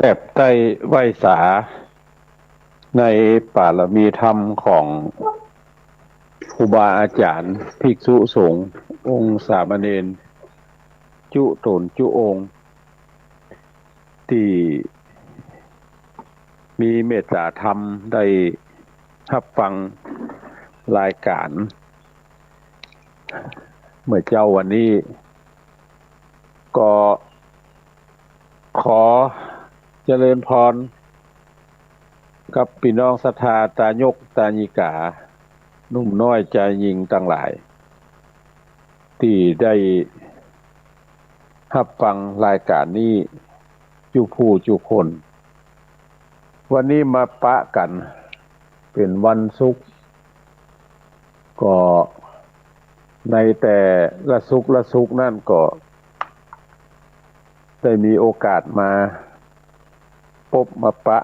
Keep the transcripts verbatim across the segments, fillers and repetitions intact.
แตบใต้ไหว้สาในปารมีธรรมของครูบาอาจ๋ารย์ ภิกษุสงฆ์ องค์สามเณร จุ๊ต๋นจุ๊องค์ ตี้มีเมตต๋าธรรมได้ฮับฟังรายก๋าน เมื่อเจ๊าวันนี้ ก็ขอเจริญพรกับปี้น้องศรัทธาตายกตายิกา หนุ่มน้อยจายญิงตังหลาย ตี้ได้ฮับฟังรายก๋านนี้จุผู้จุคน วันนี้มาปะกั๋นเป๋นวันศุกร์ ก็ในแต่ละศุกร์ละศุกร์นั้นก็ได้มีโอกาสมาปบมาปะ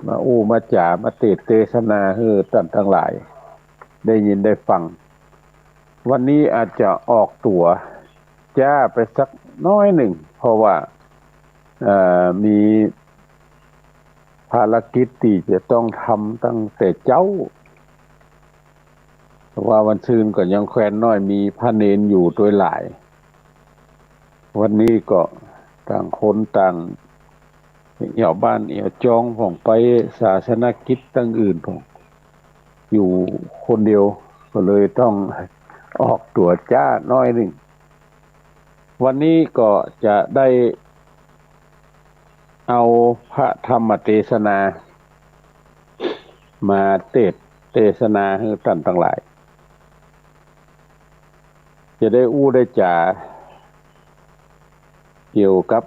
มาอู้มาจ๋า มาเตสน์เตสนาหื้อต้านตังหลายได้ยินได้ฟัง วันนี้อาจจะออกตั๋วจ๊าไปสักน้อยนึ่ง เพราะว่า เอ่อ มีภารกิจตี้จะต้องทำตั้งแต่เจ๊า เพราะว่าวันซืนก็ยังแควนน้อยมีพระเณรอยู่ตวยหลาย วันนี้ก็ต่างคนต่างเหี่ยวบ้านเหี่ยวจองพ่อง ไปศาสนกิจตังอื่นพ่อง อยู่คนเดียว ก็เลยต้องออกตั๋วจ๊าน้อยนึ่ง วันนี้ก็จะได้เอาพระธรรมเตสนามาเตสน์เตสนาหื้อต้านตังหลาย จะได้อู้ได้จ๋าเกี่ยวกับ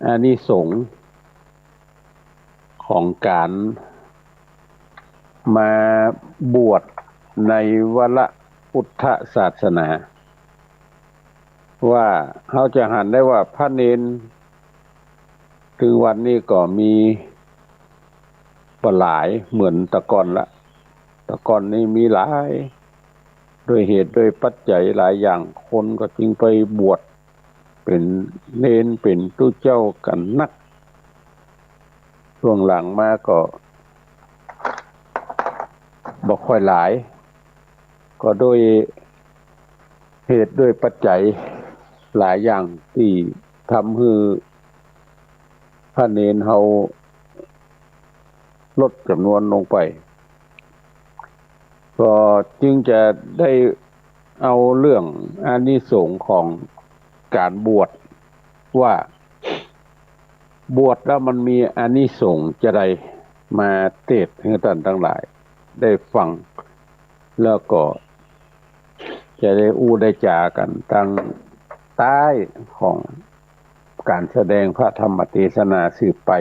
อานิสงส์ของก๋านมาบวชในวรพุทธศาสนา ว่าเฮาจะหันได้ว่าพระเณร ตึงวันนี้ก็มีบ่หลายเหมือนแต่ก่อนละ แต่ก่อนนี้มีหลาย ด้วยเหตุด้วยปัจจัยหลายอย่าง คนก็จึงไปบวชเป๋นเณรเป๋นตุ๊เจ้ากั๋นนัก ช่วงหลังมาก็บ่ค่อยหลาย ก็ด้วยเหตุด้วยปัจจัยหลายอย่างตี้ทำหื้อพระเณรเฮาลดจ๋ำนวนลงไป ก็จึงจะได้เอาเรื่องอานิสงส์ของก๋านบวช ว่าบวชแล้วมันมีอานิสงส์จะใดมาเตสน์หื้อต้านตังหลายได้ฟัง แล้วก็จะได้อู้ได้จ๋ากั๋นตังใต้ของก๋านแสดงพระธรรมเตสนาสืบไป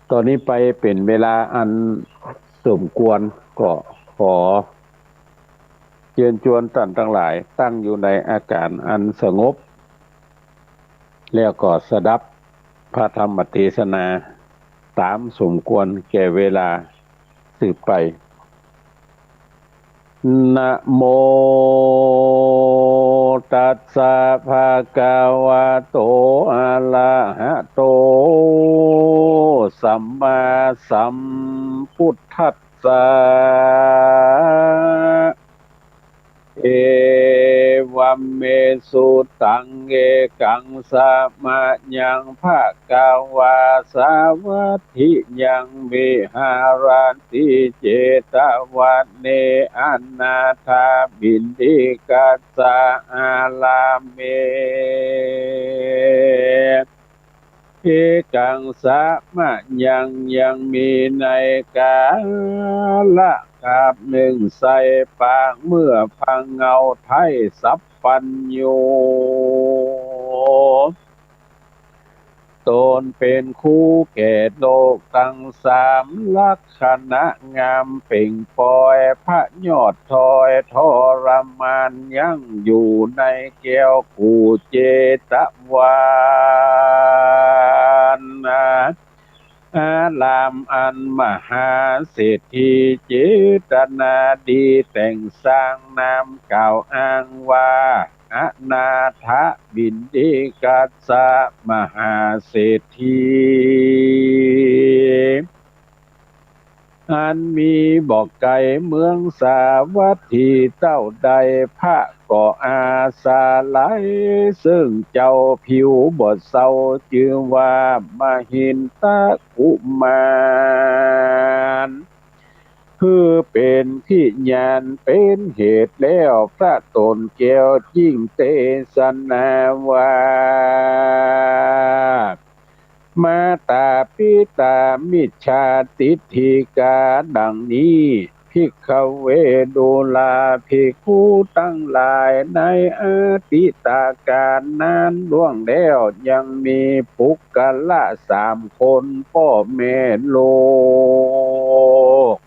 ต๋อนนี้ไปเป๋นเวลาอันสมควร ก็ขอเจิญจวนต้านตังหลายตั้งอยู่ในอาก๋านอันสงบ แล้วก็สดับพระธรรมเตสนาต๋ามสมควรแก่เวลาสืบไป นะโม ตัสสะ ภะคะวะโต อะระหะโต สัมมาสัมพุทธัสสะ เอวัมเม สุตัง เอกัง สะมะยัง ภะคะวา สาวัตถิยัง วิหะระติ เจตะวะเน อะนาถาปิณฑิกัสสะ อารามเม เอกัง สะมะยัง ยังมีในกาละคาบนึ่ง ใส่ปางเมื่อพะเงาไท้สัพพัญญู ต๋นเป๋นครูแก่โลกตังสาม ลักษณะงามเป่งปอย พระยอดทอยทรมานยังอยู่ในแก้วกู่เจตะวัน อารามอันมหาเศรษฐี เจตนาดีแต่งสร้างนามกล่าวอ้างว่า อนาถปิณฑิกัสสะมหาเศรษฐี อันมีบ่ไก๋เมืองสาวัตถีเต้าใด พระก็อาศัยเซิ่งเจ้าผิวบ่เศร้า จื้อว่ามหินทกุมาร คือเป๋นพยานเป๋นเหตุแล้ว พระต๋นแก้วจึ่งเตสนาว่า มาตาปิตามิจฉาทิฏฐิกาดังนี้ ภิกขเว ดูราภิกขุตังหลาย ในอดีตก๋าลนานล่วงแล้ว ยังมีปุคคละสามคน ป้อแม่ลูก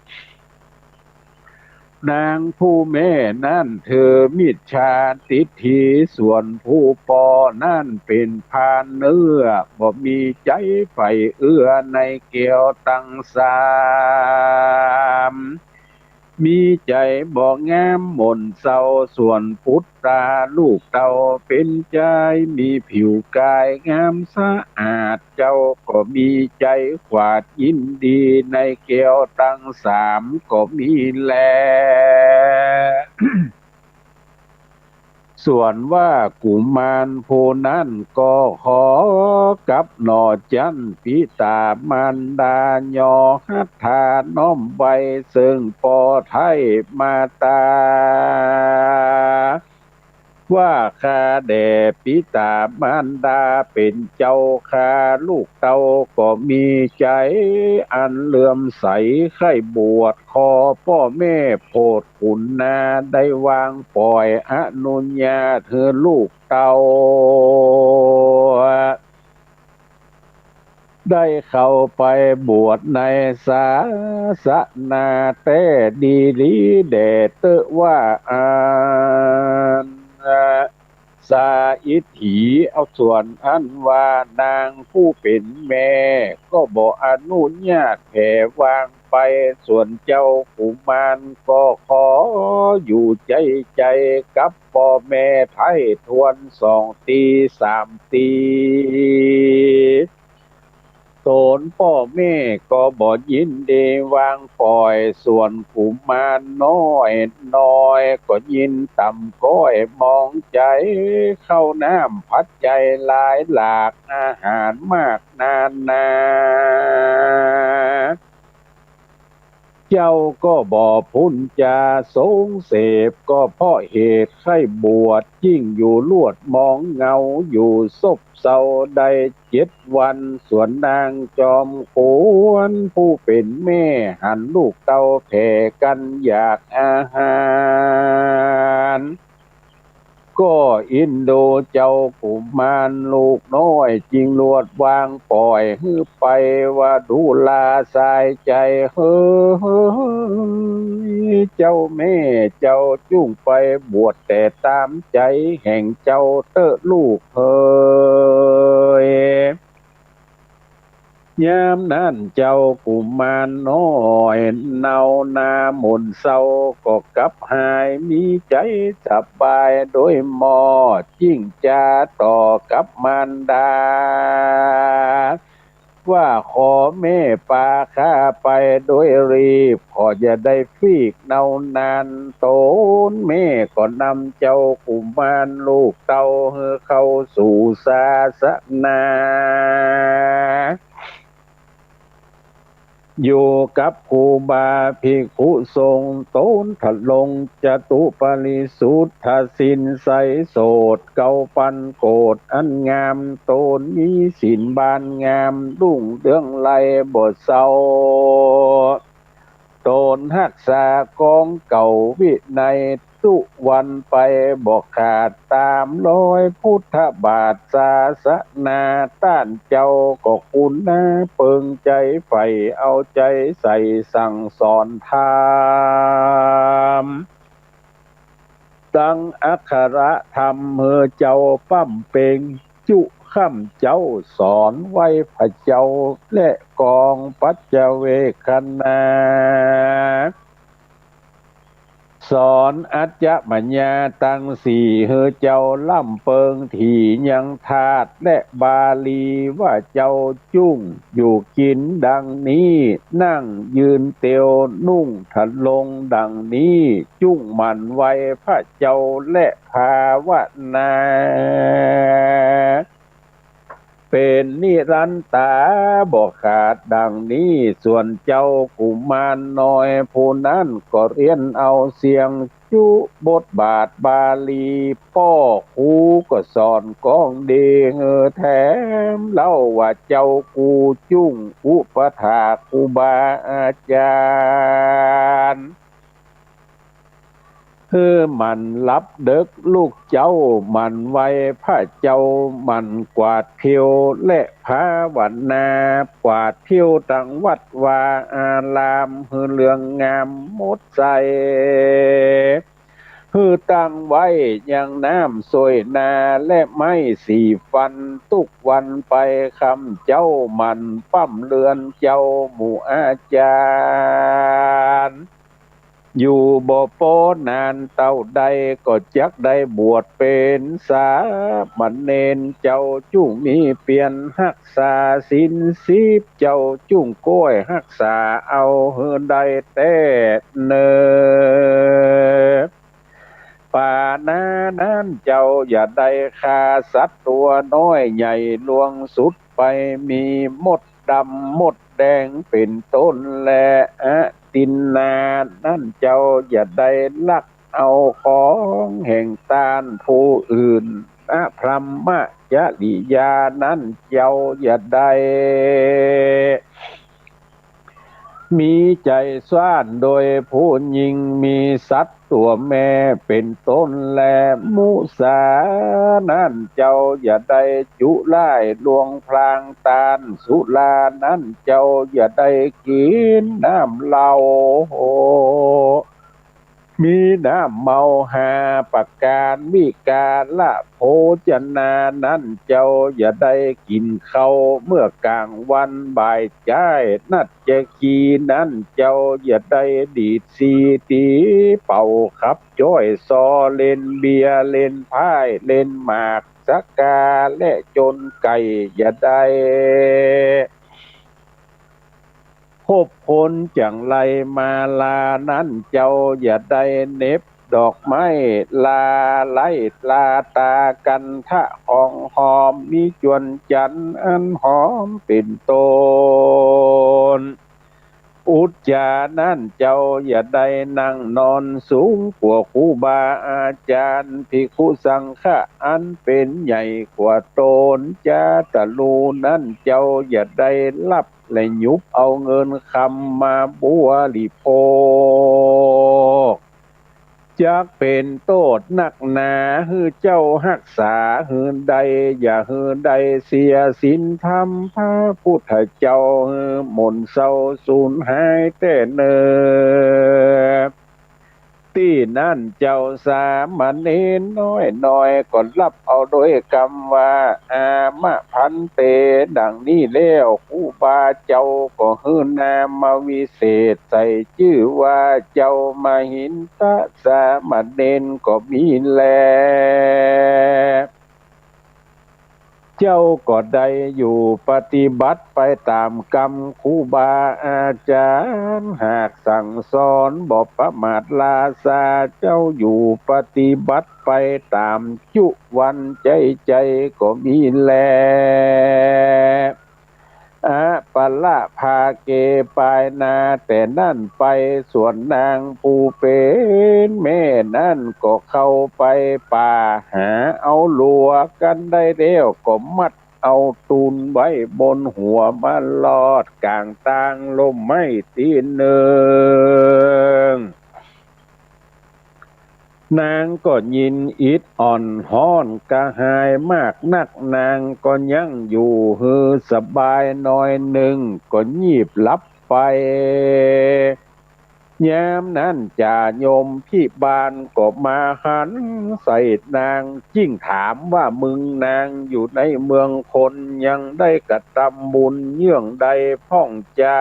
นางผู้แม่นั้นถือมิจฉาทิฏฐิ ส่วนผู้ป้อนั้นเป๋นพาลเนื้อ บ่มีใจ๋ใฝ่เอื้อในแก้วตังสาม มีใจ๋บ่งามหม่นเศร้า ส่วนปุตตาลูกเต้าเป๋นจายมีผิวก๋ายงามสะอาด เจ้าก็มีใจ๋ใฝ่ยินดีในแก้วตังสามก็มีแล ส่วนว่ากุมารผู้นั้นก็ขอกับหน่อจั้น ปิตามารดายอหัตถาน้อมไหว้เซิ่งป้อไท้มาตา ว่าข้าแด่ปิตามารดาเป๋นเจ้าข้า ลูกเต้าก็มีใจ๋อันเลื่อมใสใค่บวช ขอป้อแม่โผดขุนนาได้วางป่อยอนุญาตหื้อลูกเต้า ได้เข้าไปบวชในศาสนาแต๊ดีหลีแด่เต๊อะว่าอั้น สาอิตถี เอาส่วนอันว่านางผู้เป๋นแม่ก็บ่อนุญาตแผ่วางไป ส่วนเจ้ากุมารก็ขออยู่ใจ๋ใจ๋กับป้อแม่ไท้ถ้วนสองตี้สามตี้ ต๋นป้อแม่ก็บ่ยินดีวางป่อย ส่วนกุมารน้อยน้อยก็ยินต่ำก้อยมองใจ๋ ข้าวน้ำปัจจัยหลายหลาก อาหารมากนานา เจ้าก็บ่พูนจาสงเสพ ก็เพราะเหตุใค่บวช ยิ่งอยู่ลวดมองเหงา อยู่ซบเซาได้เจ็ดวัน ส่วนนางจอมขวัญผู้เป๋นแม่ หันลูกเต้าแผ่กั๋นอยากอาหาร ก็อินดูเจ้ากุมารลูกน้อย จึงลวดวางป่อยหื้อไปว่า ดูราสายใจ๋เฮย เจ้าแม่เจ้าจุ่งไปบวชแต่ต๋ามใจ๋แห่งเจ้าเต๊อะลูกเฮย ยามนั้นเจ้ากุมารน้อย เนานาหม่นเศร้าก็กลับหาย มีใจ๋สบายโดยหม้อ จึ่งจาต่อกับมารดา ว่าขอแม่ปาข้าไปโดยรีบ ขออย่าได้ฟีกเนา นาน ต๋นแม่ก็นำเจ้ากุมารลูกเต้าหื้อเข้าสู่ศาสนา อยู่กับครูบาภิกขุสงฆ์ ต๋นทรงจตุปริสุทธศีลใสโสต เก้าปันโกศอันงาม ต๋นมีศีลบานงาม รุ่งเรืองไร้บ่เศร้า ต๋นฮักษากองเก่าวินัย ตุ๊วันไปบ่ขาด ต๋ามรอยพุทธบาทศาสนา ต้านเจ้าก็คุณนาเปิงใจ๋ใฝ่ เอาใจ๋ใส่สั่งสอนธรรม ตังอักขระธรรมหื้อเจ้าป้ำเป็ง จุค่ำเจ๊าสอนไหว้พระเจ้า และกองปัจจเวกขณา สอนอัจฉมัญญาตังสี่หื้อเจ้าร่ำเปิง ถี่ยังธาตุและบาลี ว่าเจ้าจุ่งอยู่กิ๋นดังนี้ นั่งยืนเตียวนุ่งทรงดังนี้ จุ่งหมั่นไหว้พระเจ้าและภาวนา เป๋นนิรันต๋าบ่ขาดดังนี้ ส่วนเจ้ากุมารน้อยผู้นั้นก็เฮียนเอาเสียงจุบทบาทบาลี ป้อครูก็สอนก้องดี เออ แถมเล่าว่าเจ้ากูจุ่งอุปัฏฐากครูบาอาจ๋ารย์ หื้อหมั่นหลับเดิ็ก ลูกเจ้าหมั่นไหว้พระเจ้า หมั่นกวาดเตียวและภาวนา กวาดเตียวตังวัดวาอาราม หื้อเหลืองงามหมดใส หื้อตั้งไว้ยังน้ำโสยหน้าและไม้สีฟัน ตุ๊กวันไปค่ำเจ๊าหมั่นป้ำเรือนเจ้าหมู่อาจ๋ารย์ อยู่บ่ปอนานเต้าใด ก็จักได้บวชเป๋นสามเณร เจ้าจุ่งมีเปียรฮักษาศีลสิบ เจ้าจุ่งก้อยฮักษาเอาหื้อได้แต๊เน่อ ป๋านานั้นเจ้าอย่าได้ฆ่าสัตว์ตั๋วน้อยใหญ่ล่วงสุดไป มีมดดำมดแดงเป๋นต้น และอทินนานั้นเจ้าอย่าได้ลักเอาของแห่งต้านผู้อื่น อพรหมจริยานั้นเจ้าอย่าได้ มีใจ๋ซ่านโดยผู้หญิง มีสัตว์ตั๋วแม่เป๋นต้น และมุสานั้นเจ้าอย่าได้จุล่ายล่วงพลางต้าน สุรานั้นเจ้าอย่าได้กิ๋น น้ำเหล้า มีน้ำเมาห้าประก๋าน วิกาละโภจนานั้นเจ้าอย่าได้กิ๋นข้าวเมื่อกลางวันบ่ายจ้าย นัจจคีนั้นเจ้าอย่าได้ดีดสีตีเป่าขับจ้อยซอ เล่นเบียร์เล่นไพ่เล่นหมากสะกาและจนไก่อย่าได้ คบคนจังไรมาลานั้นเจ้าอย่าได้เหน็บดอกไม้ลาไล้ลาต๋ากัณฑะของหอม มีจวนจันทร์อันหอมเป๋นต้น อุจจานั้นเจ้าอย่าได้นั่งนอนสูงกว่าครูบาอาจ๋ารย์ ภิกขุสังฆะอันเป๋นใหญ่กว่าต๋น จาตรูนั้นเจ้าอย่าได้หลับ และหยุบเอาเงินคำมาบริโภค จักเป๋นโต้ษนักหนา หื้อเจ้าฮักษาหื้อได้ อย่าหื้อได้เสียศีลธรรมพระพุทธเจ้า หื้อหม่นเศร้าสูญหายแต๊เน่อ ตี้นั้นเจ้าสามเณรน้อยๆ ก็ฮับเอาโดยกำว่า อามะภันเต ดังนี้แล้ว ครูบาเจ้าก็หื้อนามวิเศษใส่จื้อว่าเจ้ามหินทะสามเณรก็มีแล เจ้าก็ได้อยู่ปฏิบัติไปต๋ามกำครูบาอาจ๋ารย์ หากสั่งสอนบ่ประมาทราชา เจ้าอยู่ปฏิบัติไปต๋ามจุวันใจ๊ๆ ก็มีแล อปะละภาเก ปายหน้าแต่นั้นไป ส่วนนางผู้เป๋นแม่นั้นก็เข้าไปป่า หาเอาหลัวกั๋นได้แล้ว ก็มัดเอาตูนไว้บนหัว มารอดก๋างตางล่มไม้ตี้นึ่ง นางก็ยินอิดอ่อนฮ้อนกระหายมากนัก นางก็ยังอยู่หื้อสบายหน้อยนึ่ง ก็ยีบหลับไป ยามนั้นจ่าโยมพิบาลก็มาหันใส่นาง จึงถามว่า มึงนางอยู่ในเมืองคน ยังได้กระตำบุญเยื่องใดพ่องจา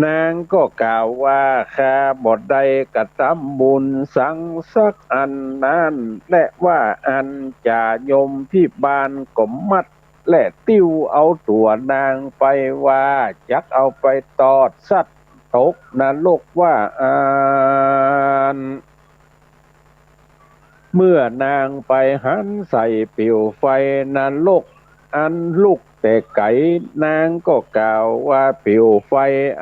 นางก็กล่าวว่า ข้าบ่ได้กระตำบุญสังสักอันนั้น และว่าอั้นจ่ายมพิบาลก็มัดและติ้วเอาตั๋วนางไปว่า จักเอาไปตอดสัตว์ตกนรกว่าอั้น เมื่อนางไปหันใส่เปลวไฟนรกอันลุกแต่ไก๋ นางก็กล่าวว่า เปลวไฟ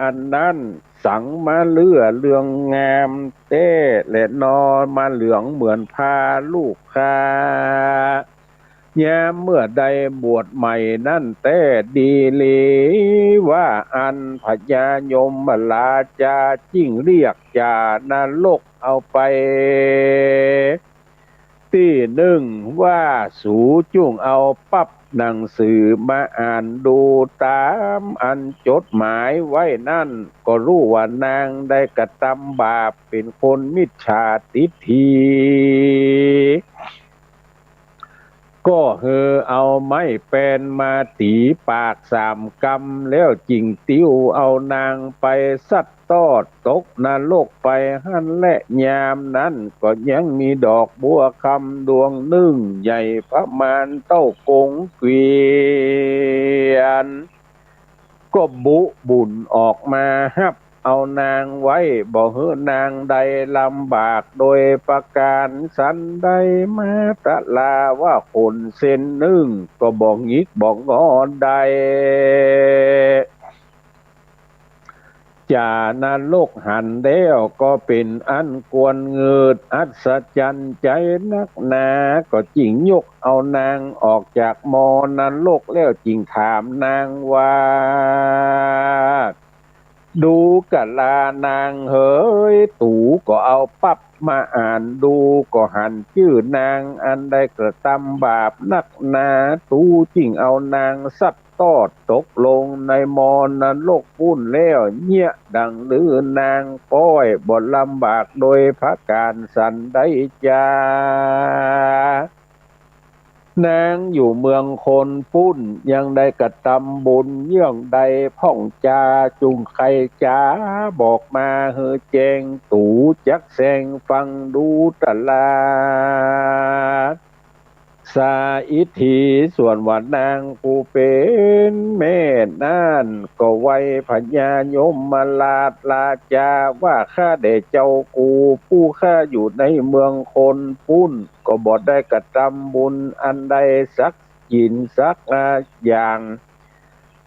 อันนั้นสังมาเลื่อเรืองงามแต๊แลนอ มาเหลืองเหมือนผ้าลูกข้า ยามเมื่อได้บวชใหม่นั้นแต๊ดีหลี ว่าอั้นพญายมราชาจึ่งเรียกจ่านรกเอาไป ตี้นึ่งว่า สูจุ่งเอาปั๊บหนังสือมาอ่านดู ต๋ามอันจดหมายไว้นั้น ก็ฮู้ว่านางได้กระตำบาปเป๋นคนมิจฉาทิฏฐิ ก็หื้อเอาไม้แปนมาตี๋ปากสามกำ แล้วจึ่งติ้วเอานางไปสัตว์ตอดตกนรกไปหั้นแล ยามนั้นก็ยังมีดอกบัวคำดวงนึ่งใหญ่ประมาณเต้ากงเกวียน ก็บุบุ่นออกมาฮับเอานางไว้ บ่หื้อนางได้ลำบากโดยประก๋านสันใด มาตราว่าขนเส้นนึ่งก็บ่หงิกบ่งอได้ จ่านรกหันแล้วก็เป๋นอันกวนเงิดอัศจรรย์ใจ๋นักหนา ก็จึ่งยกเอานางออกจากมอนรก แล้วจึ่งถามนางว่า ดูกะลานางเหย ตูก็เอาปั๊บมาอ่านดู ก็หันจื้อนางอันได้กระตำบาปนักหนา ตูจึ่งเอานางสัตว์ตอดตกลงในมอนรกปู้นแล้ว เยียะดั่งลือนางป้อยบ่ลำบากโดยประก๋านสันใดจา นางอยู่เมืองคนปู้นยังได้กระตำบุญเยื่องใดพ่องจา จุ่งใค่จ๋าบอกมาหื้อแจ้ง ตูจักแสงฟังดูตรา สาอิทธิ ส่วนว่านางผู้เป๋นแม่นั้น ก็ไหว้พญายมราชราชาว่า ข้าแด่เจ้ากู ผู้ข้าอยู่ในเมืองคนปู้น ก็บ่ได้กระตำบุญอันใดสักจิ่นสักอย่าง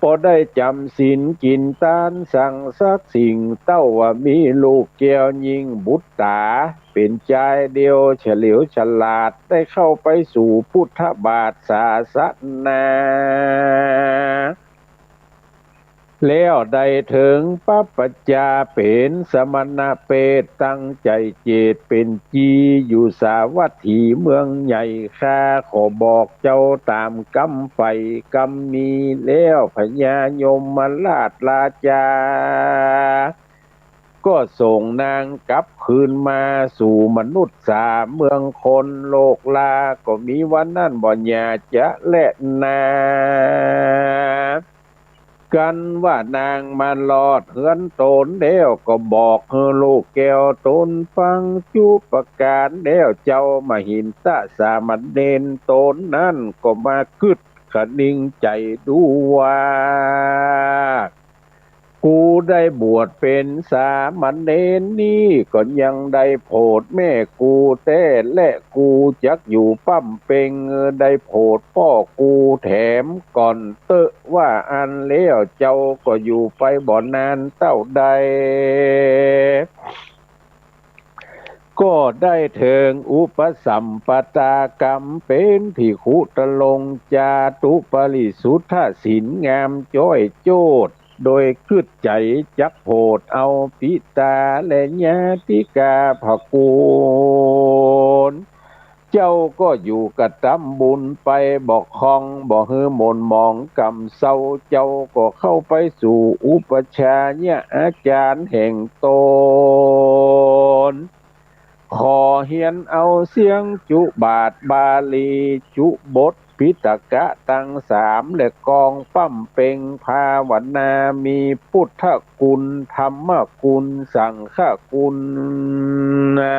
บ่ได้จ๋ำศีลกิ๋นตานสังสักสิ่ง เต้าว่ามีลูกแก้วญิงบุตต๋า เป๋นจายเดียวเฉลียวฉลาด ได้เข้าไปสู่พุทธบาทศาสนา แล้วได้เถิงปัพพจาเป๋นสมณเปต ตั้งใจ๋เจตเป๋นจีอยู่สาวัตถีเมืองใหญ่ ข้าขอบอกเจ้าต๋ามกำใฝ่กำมี แล้วพญายมราชราชา ก็ส่งนางกลับคืนมาสู่มนุษย์สาเมืองคน โลกลาก็มีวันนั้นบ่หยาจะแลนา กันว่านางมารอดเฮือนต๋นแล้ว ก็บอกหื้อลูกแก้วต๋นฟังจุประก๋านแล้ว เจ้ามหินทสามเณรต๋นนั้นก็มากึ๊ดคะนิงใจ๋ดูว่า กูได้บวชเป๋นสามเณรนี้ ก็ยังได้โผดแม่กูแต๊ และกูจักอยู่ป้ำเป็ง ได้โผดป้อกูแถมก่อนเต๊อะ ว่าอั้นแล้วเจ้าก็อยู่ไปบ่นานเต้าใด ก็ได้เถิงอุปสัมปทากรรมเป๋นภิกขุตรงค์ จาตุปริสุทธศีลงามจ้อยโจ้ด โดยกึ๊ดใจ๋จักโผดเอาปิตาและญาติกาพระกูล เจ้าก็อยู่กระตำบุญไปบ่คล่อง บ่หื้อหม่นหมองกำเซา เจ้าก็เข้าไปสู่อุปัชฌายอาจ๋ารย์แห่งต๋น ขอเฮียนเอาเสี้ยงจุบาทบาลีจุบท ปิฎกะตังสาม และกองบำเพ็งภาวนา มีพุทธคุณ ธรรมคุณ สังฆคุณนะ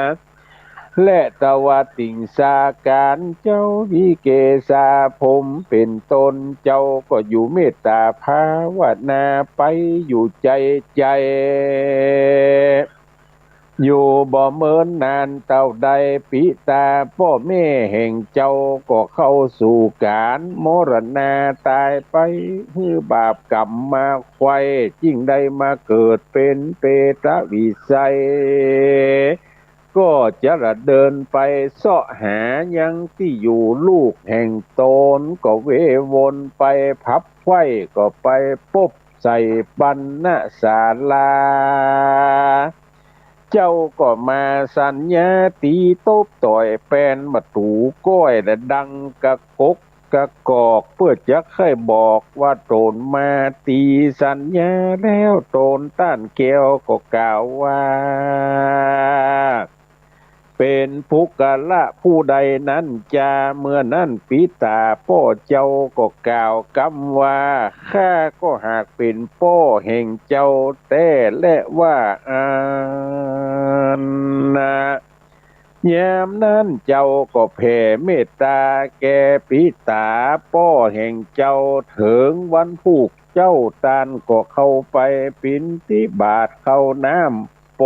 และตวติงสาการ เจ้าวิเกศาพรหมเป๋นต้น เจ้าก็อยู่เมตตาภาวนาไปอยู่ใจ๋ใจ๋ อยู่บ่เมินนานเต้าใด ปิตาป้อแม่แห่งเจ้าก็เข้าสู่ก๋านมรณาต๋ายไป หื้อบาปก๋รรมมาไขว่ จึงได้มาเกิดเป๋นเปตวิสัย ก็จะละเดินไปเซาะหายังตี้อยู่ลูกแห่งต๋น ก็เววนไป ผับไขว่ก็ไปปบใส่บรรณศาลา เจ้าก็มาสัญญา ตี๋ตบต่อยแปนประตู๋ก้อย และดังกะกกกะกอก เปื้อจะใค่บอกว่าต๋นมา ตี๋สัญญาแล้ว ต๋นต้านแก้วก็กล่าวว่า เป๋นปุคคละผู้ใดนั้นจา เมื่อนั้นปิตาป้อเจ้าก็กล่าวกำว่า ข้าก็หากเป๋นป้อแห่งเจ้าแต๊แลว่าอั้นนะ ยามนั้นเจ้าก็แผ่เมตตาแก่ปิตาป้อแห่งเจ้า เถิงวันพูกเจ้าต้านก็เข้าไปบิณฑบาตเข้าน้ำ โภ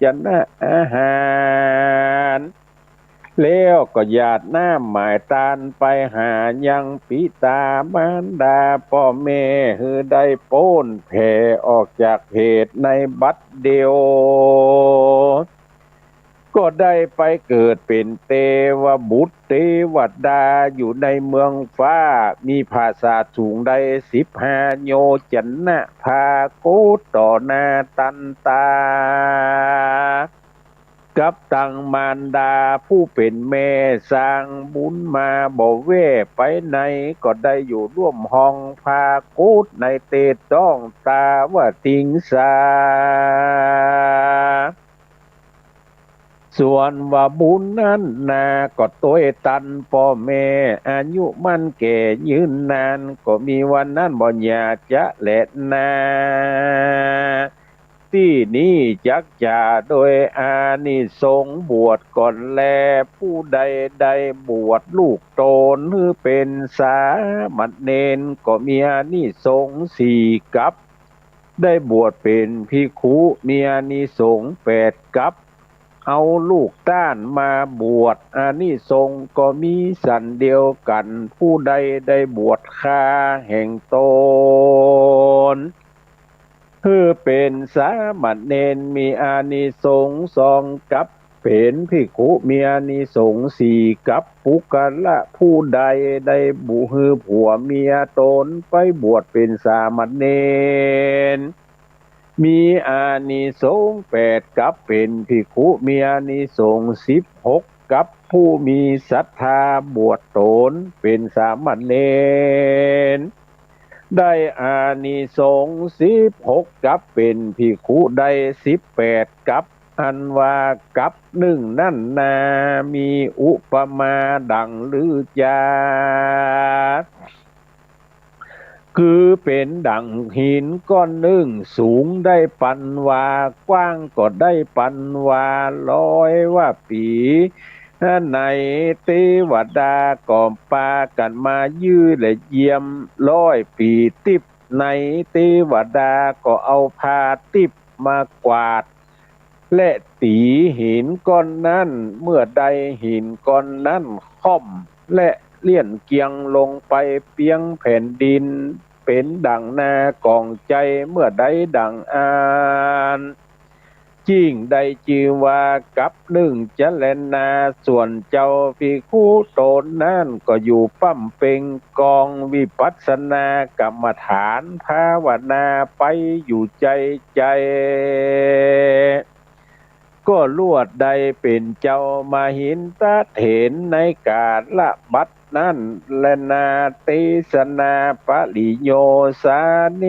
ชนะอาหาร แล้วก็หยาดน้ำหมายต้านไปหายังปิตามารดาป้อแม่ หื้อได้ป๊นแผ่ออกจากเหตุในบัดเดียว ก็ได้ไปเกิดเป๋นเตวบุตรเตวดาอยู่ในเมืองฟ้า มีผาสาทสูงได้สิบห้าโยชนะ ผากฏต่อหน้าตันตา กับตังมารดาผู้เป๋นแม่ สร้างบุญมาบ่แว่ไปไหน ก็ได้อยู่ร่วมห้องผากฏในเตศต้องตาวติงสา ส่วนว่าบุญนั้นนาก็ตวยตันป้อแม่ อายุมั่นแก่ยืนนาน ก็มีวันนั้นบ่หยาดจะแลนา ตี้นี้จักจะโดยอานิสงส์บวชก่อนแล ผู้ใดได้บวชลูกต๋นหื้อเป๋นสามเณร ก็มีอานิสงส์สี่กัป ได้บวชเป๋นภิกขุมีอานิสงส์แปดกัป เอาลูกต้านมาบวช อานิสงส์ก็มีสันเดียวกั๋น ผู้ใดได้บวชข้าแห่งต๋น หื้อเป๋นสามเณร มีอานิสงส์สองกัป เป๋นภิกขุมีอานิสงส์สี่กัป ปุคคละผู้ใดได้บุ หื้อผัวเมียต๋นไปบวชเป๋นสามเณร มีอานิสงส์แปดกัป เป๋นภิกขุมีอานิสงส์สิบหกกัป ผู้มีศรัทธาบวชต๋นเป๋นสามเณร ได้อานิสงส์สิบหกกัป เป๋นภิกขุได้สิบแปดกัป อันว่ากัปนึ่งนั้นนา มีอุปมาดังลือจา คือเป๋นดั่งหินก้อนนึ่ง สูงได้ปันวา กว้างก็ได้ปันวา ร้อยว่าปี๋ ในเตวดาก็ปากั๋นมายื้อและเยียม ร้อยปี๋ติ๊บ ในเตวดาก็เอาผ้าติ๊บมากวาด และตี๋หินก้อนนั้น เมื่อใดหินก้อนนั้นค่อม และเลี่ยนเกียงลงไปเปียงแผ่นดิน เป๋นดั่งนาก๋องไจ เมื่อใดดั่งอั้น จึ่งได้จื้อว่ากัปนึ่งจะแลนา ส่วนเจ้าภิกขุต๋นนั้นก็อยู่บำเพ็งกองวิปัสสนากรรมฐานภาวนาไปอยู่ใจ๋ใจ๋ ก็ลวดได้เป๋นเจ้ามหินทเถรในกาละบัดนั้นแลนา เตสนาปริโยสาเน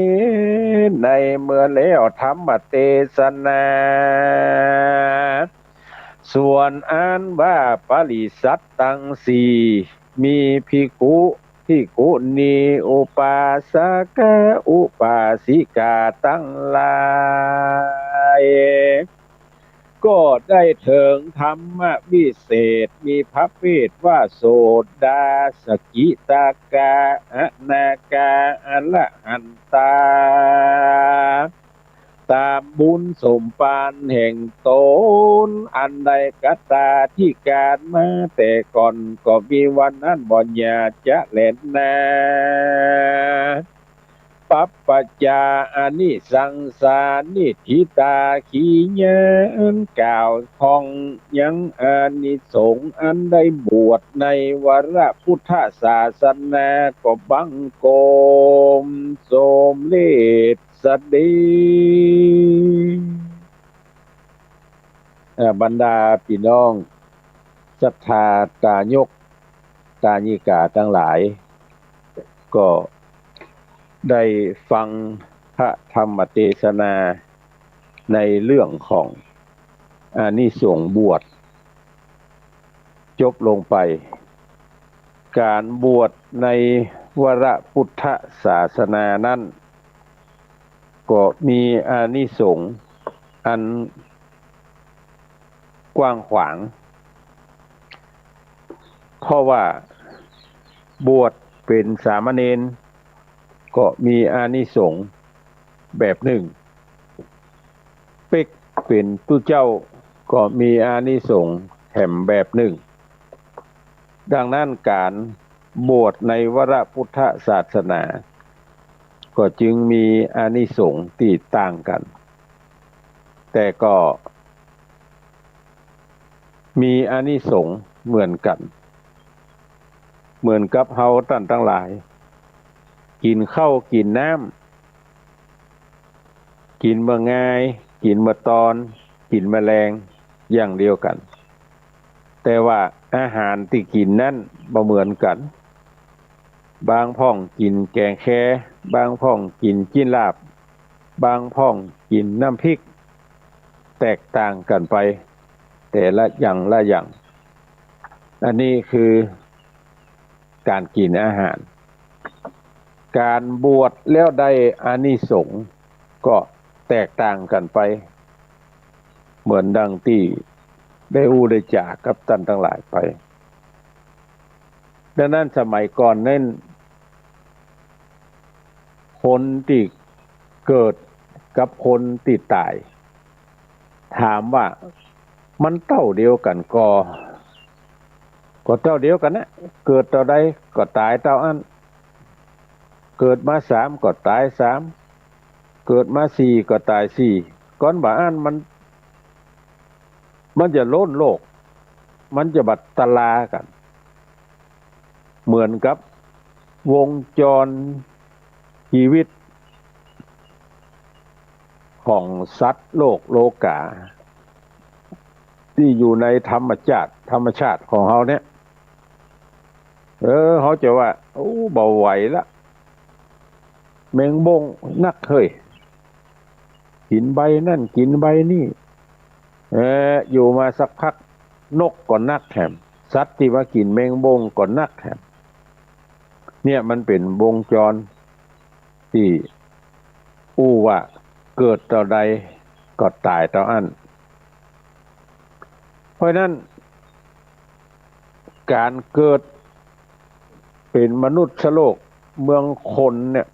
ในเมื่อแล้วธรรมเตสนา ส่วนอันว่าปริษัทตังสี่ มีภิกขุ ภิกขุณี อุปาสกะ อุปาสิกาตังหลาย ก็ได้เถิงธรรมวิเศษ มีพระเภทว่าโสดา สกิทาคา อนาคา อรหันตา ต๋ามบุญสมภารแห่งต๋น อันได้คตาธิการมาแต่ก่อน ก็มีวันนั้นบ่อย่าจะแลนา ปัปปะจา อานิสังสา นิฏฐิตา ขีญา อันกล่าวถ้องยังอานิสงส์อันได้บวชในวรพุทธศาสนา ก็บังคมสมเร็จ สะเด็จ เอ่อ บรรดาปี้น้องศรัทธาตายกตายิกาตังหลาย ก็ได้ฟังพระธรรมเตสนาในเรื่องของอานิสงส์บวช จบลงไป ก๋านบวชในวรพุทธศาสนานั้น ก็มีอานิสงส์อันกว้างขวาง เพราะว่าบวชเป๋นสามเณร ก็มีอานิสงส์แบบนึ่ง เป๊กเป๋นตุ๊เจ้า ก็มีอานิสงส์แถมแบบนึ่ง ดังนั้นก๋านบวชในวรพุทธศาสนา ก็จึงมีอานิสงส์ตี้ต่างกั๋น แต่ก็มีอานิสงส์เหมือนกั๋น เหมือนกับเฮาต้านตังหลาย กิ๋นข้าวกิ๋นน้ำ กิ๋นเมื่องาย กิ๋นเมื่อตอน กิ๋นเมื่อแลง อย่างเดียวกั๋น แต่ว่าอาหารตี้กิ๋นนั้นบ่เหมือนกั๋น บางพ่องกิ๋นแก๋งแค บางพ่องกิ๋นจิ๊นลาบ บางพ่องกิ๋นน้ำพริก แตกต่างกั๋นไป แต่ละอย่างละอย่าง อันนี้คือก๋านกิ๋นอาหาร ก๋านบวชแล้วได้อานิสงส์ก็แตกต่างกั๋นไป เหมือนดังตี้ได้อู้ได้จ๋ากับต้านตังหลายไป ดังนั้นสมัยก่อนนั้น คนตี้เกิดกับคนตี้ต๋าย ถามว่ามันเต้าเดียวกั๋นก่อ ก็เต้าเดียวกั๋นนะ เกิดเต้าใดก็ต๋ายเต้าอั้น เกิดมาสามก็ต๋ายสาม เกิดมาสี่ก็ต๋ายสี่ ก่อนบ่าอั้นมัน มันจะล้นโลก มันจะบัดตะลากั๋น เหมือนกับวงจรชีวิตของสัตว์โลกโลกา ตี้อยู่ในธรรมชาติ ธรรมชาติของเฮาเนี่ย เออ เฮาจะว่า โอ้ บ่ไหวละ แมงบ้งนักเฮ้ย กิ๋นใบนั่น กิ๋นใบนี่ เออ อยู่มาสักพัก นกก็นักแหม สัตว์ตี้มากิ๋นแมงบ้งก็นักแหม เนี่ยมันเป๋นวงจรตี้อู้ว่าเกิดเต้าใดก็ต๋ายเต้าอั้น เพราะฉะนั้น ก๋านเกิดเป๋นมนุษย์โลกเมืองคนเนี่ย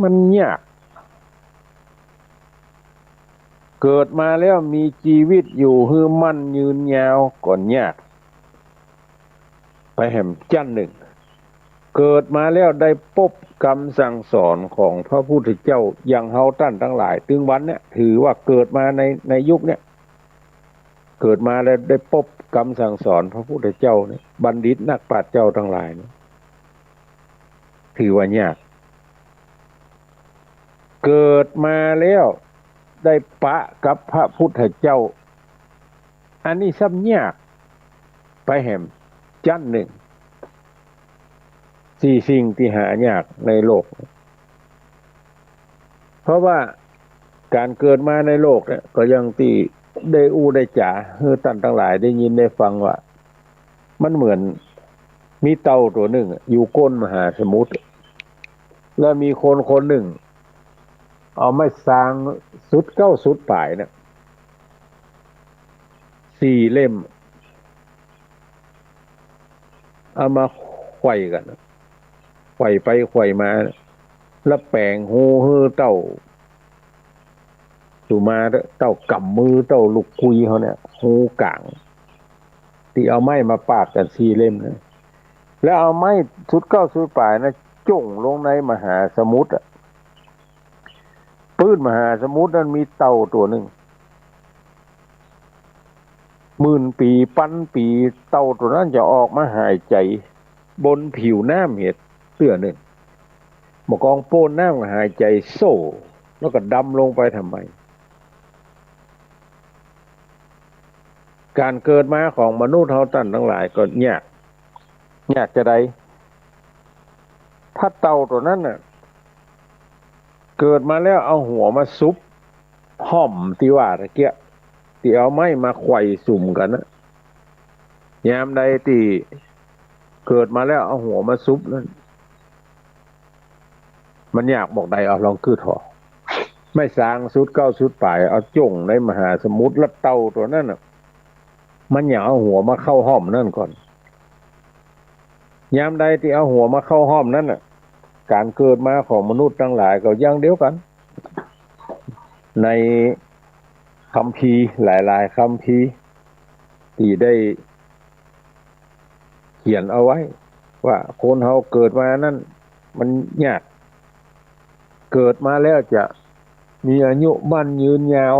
มันยาก เกิดมาแล้วมีจีวิตอยู่หื้อมั่นยืนยาวก็ยาก ไปแหมจั้นนึ่ง เกิดมาแล้วได้ปบกำสั่งสอนของพระพุทธเจ้า อย่างเฮาต้านตังหลาย ตึงวันเนี่ย ถือว่าเกิดมาใน ในยุคเนี่ย เกิดมาแล้วได้ปบกำสั่งสอนพระพุทธเจ้าเนี่ย บัณฑิตนักปราชญ์เจ้าตังหลายเนี่ย ถือว่ายาก เกิดมาแล้วได้ปะกับพระพุทธเจ้า อันนี้ซ้ำยากไปแหมจั้นนึ่ง สี่สิ่งตี้หายากในโลก เพราะว่าก๋านเกิดมาในโลกเนี่ย ก็อย่างตี้ได้อู้ได้จ๋าหื้อต้านตังหลายได้ยินได้ฟังว่า มันเหมือน มีเต่าตั๋วนึ่งอะ อยู่ก้นมหาสมุทร แล้วมีคนคนนึ่ง เอาไม้ซางสุดเก๊าสุดป๋ายเนี่ย สี่เล่ม เอามาไขว่กั๋น ไขว่ไปไขว่มา แล้วแป๋งฮูหื้อเต่าสุมาเต๊อะ เต่ากำมือ เต่าลูกกุยเฮาเนี่ย ฮูก๋าง ตี้เอาไม้มาปาดกั๋นสี่เล่มนะ แล้วเอาไม้สุดเก๊าสุดป๋ายนะ จ้วงลงในมหาสมุทรอะ ปื้นมหาสมุทรนั้นมีเต่าตั๋วนึ่ง หมื่นปี๋ปันปี๋ เต่าตั๋วนั้นจะออกมาหายใจ๋บนผิวน้ำเหียเตื้อนึ่ง บ่ากองโป๊นน้ำก็หายใจ๋โซ่ แล้วก็ดำลงไปทำไม ก๋านเกิดมาของมนุษย์เฮาต้านตังหลายก็ยาก ยากจาใด ถ้าเต่าตั๋วนั้นน่ะ เกิดมาแล้วเอาหัวมาซุกฮ่อมตี้ว่าตะเกียะ ตี้เอาไม้มาไขว่สุมกั๋นนะ ยามใดตี้เกิดมาแล้วเอาหัวมาซุกนั้น มันยากบ่อกใด เอาลองกึ๊ดเถาะ ไม้ซางสุดเก๊าสุดป๋าย เอาจ้วงในมหาสมุทร แล้วเต่าตั๋วนั้นน่ะ มันอยากเอาหัวมาเข้าฮ่อมนั้นก่อน ยามใดตี้เอาหัวมาเข้าฮ่อมนั้นน่ะ ก๋านเกิดมาของมนุษย์ตังหลายก็อย่างเดียวกั๋น ในคัมภีร์หลายๆ คัมภีร์ตี้ได้เขียนเอาไว้ ว่าคนเฮาเกิดมานั้นมันยาก เกิดมาแล้วจะมีอายุมั่นยืนยาว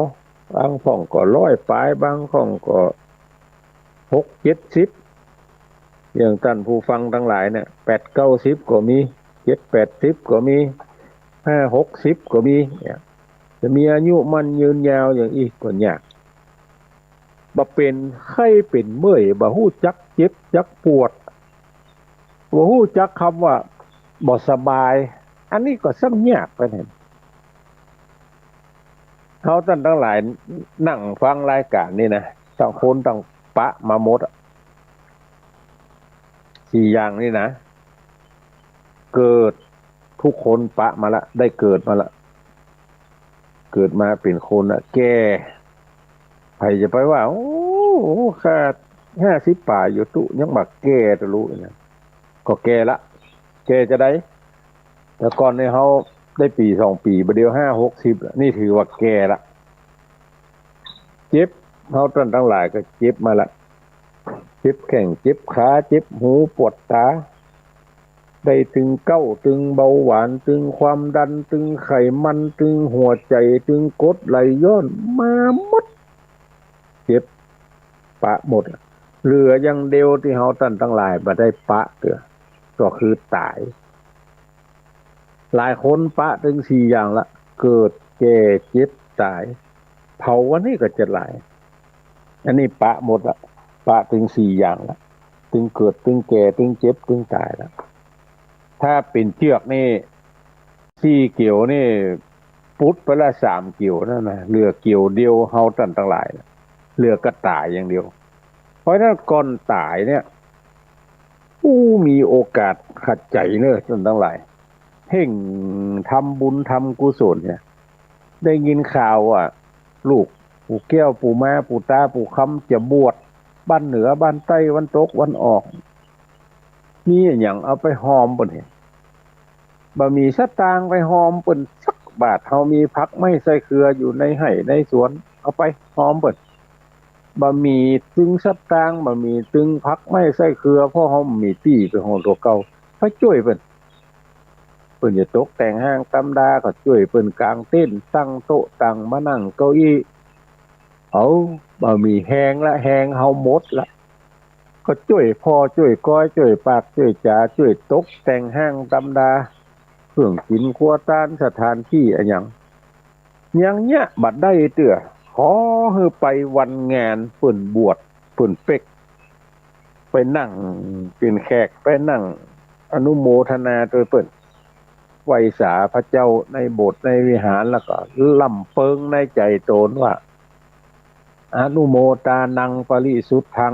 บางพ่องก็ร้อยป๋าย บางพ่องก็หกเจ็ดสิบ อย่างต้านผู้ฟังตังหลายเนี่ย แปดเก้าสิบก็มี เจ็ดแปดสิบก็มี ห้าหกสิบก็มีเนี่ย จะมีอายุมั่นยืนยาวอย่างอี้ก็ยาก บ่าเป๋นไข้เป๋นเมื่อย บ่ฮู้จักเจ็บจักปวด บ่ฮู้จักกำว่าบ่สบาย อันนี้ก็ซ้ำยากไปแหม เฮาต้านตังหลายนั่งฟังรายก๋านนี่นะ ต่างคนต่างปะมาหมดอะ สี่อย่างนี่นะ เกิด ทุกคนปะมาละ ได้เกิดมาละ เกิดมาเป๋นคนละ แก่ ใผจะไปว่า โอ้ ข้าห้าสิบป๋ายอยู่ตุ๊ ยังบ่แก่ตะลุนะ ก็แก่ละ แก่จาใด แต่ก่อนนี่เฮาได้ปี๋สองปี๋ บ่าเดี่ยวห้าหกสิบละ นี่ถือว่าแก่ละ เจ็บ เฮาต้านตังหลายก็เจ็บมาละ เจ็บแข้ง เจ็บขา เจ็บหู ปวดต๋า ได้ตึงเก๊า ตึงเบาหวาน ตึงความดัน ตึงไขมัน ตึงหัวใจ๋ ตึงกรดไหลย้อน มาหมด เจ็บปะหมด เหลืออย่างเดียวตี้เฮาต้านตังหลายบ่ได้ปะเตื้อ ก็คือต๋าย หลายคนปะตึงสี่อย่างละ เกิด แก่ เจ็บ ต๋าย เผาวันนี้ก็จะหลาย อันนี้ปะหมดละ ปะตึงสี่อย่างละ ตึงเกิด ตึงแก่ ตึงเจ็บ ตึงต๋ายละ ถ้าเป๋นเจือกนี่ สี่เกี่ยวนี่ ปุดไปละสามเกี่ยวนั่นนะ เหลือเกี่ยวเดียวเฮาต้านตังหลายนะ เหลือก็ต๋ายอย่างเดียว เพราะฉะนั้นก่อนต๋ายเนี่ย อู้ มีโอกาสขัดใจ๋เน่อต้านตังหลาย เฮ่งทำบุญทำกุศลเนี่ย ได้ยินข่าวว่า ลูกปู่แก้ว ปู่ม้า ปู่ต๋า ปู่คำจะบวช บ้านเหนือ บ้านใต้ วันตก วันออก มีอะหยังเอาไปฮอมเปิ้นเหีย บ่มีสตางค์ไปฮอมเปิ้นสักบาท เฮามีผักไม้ไส้เครืออยู่ในไฮ่ในสวน เอาไปฮอมเปิ้น บ่มีตึงสตางค์ บ่มีตึงผักไม้ไส้เครือ เพราะเฮาบ่มีตี้ไปฮอมตั๋วเก่า ไปจ้วยเปิ้น เปิ้นจะตกแต่งห้างต๋ำดา ก็จ้วยเปิ้นก๋างเต็นท์ ตั้งโต๊ะ ตั้งมานั่งเก้าอี้ เอา บ่มีแฮงละ แฮงเฮาหมดละ ก็จ้วยผ่อจ้วยกอย จ้วยปากจ้วยจ๋า จ้วยตกแต่งห้างต๋ำดา เครื่องกิ๋นครัวตาน สถานตี้อะหยัง ยังเยียะบ่ได้เตื้อ ขอหื้อไปวันงานเปิ้นบวช เปิ้นเป๊ก ไปนั่งเป๋นแขก ไปนั่งอนุโมทนาตวยเปิ้น ไหว้สาพระเจ้าในโบสถ์ในวิหาร แล้วก็ลำเปิงในใจ๋ตนว่า อนุโมทานังปริสุทธัง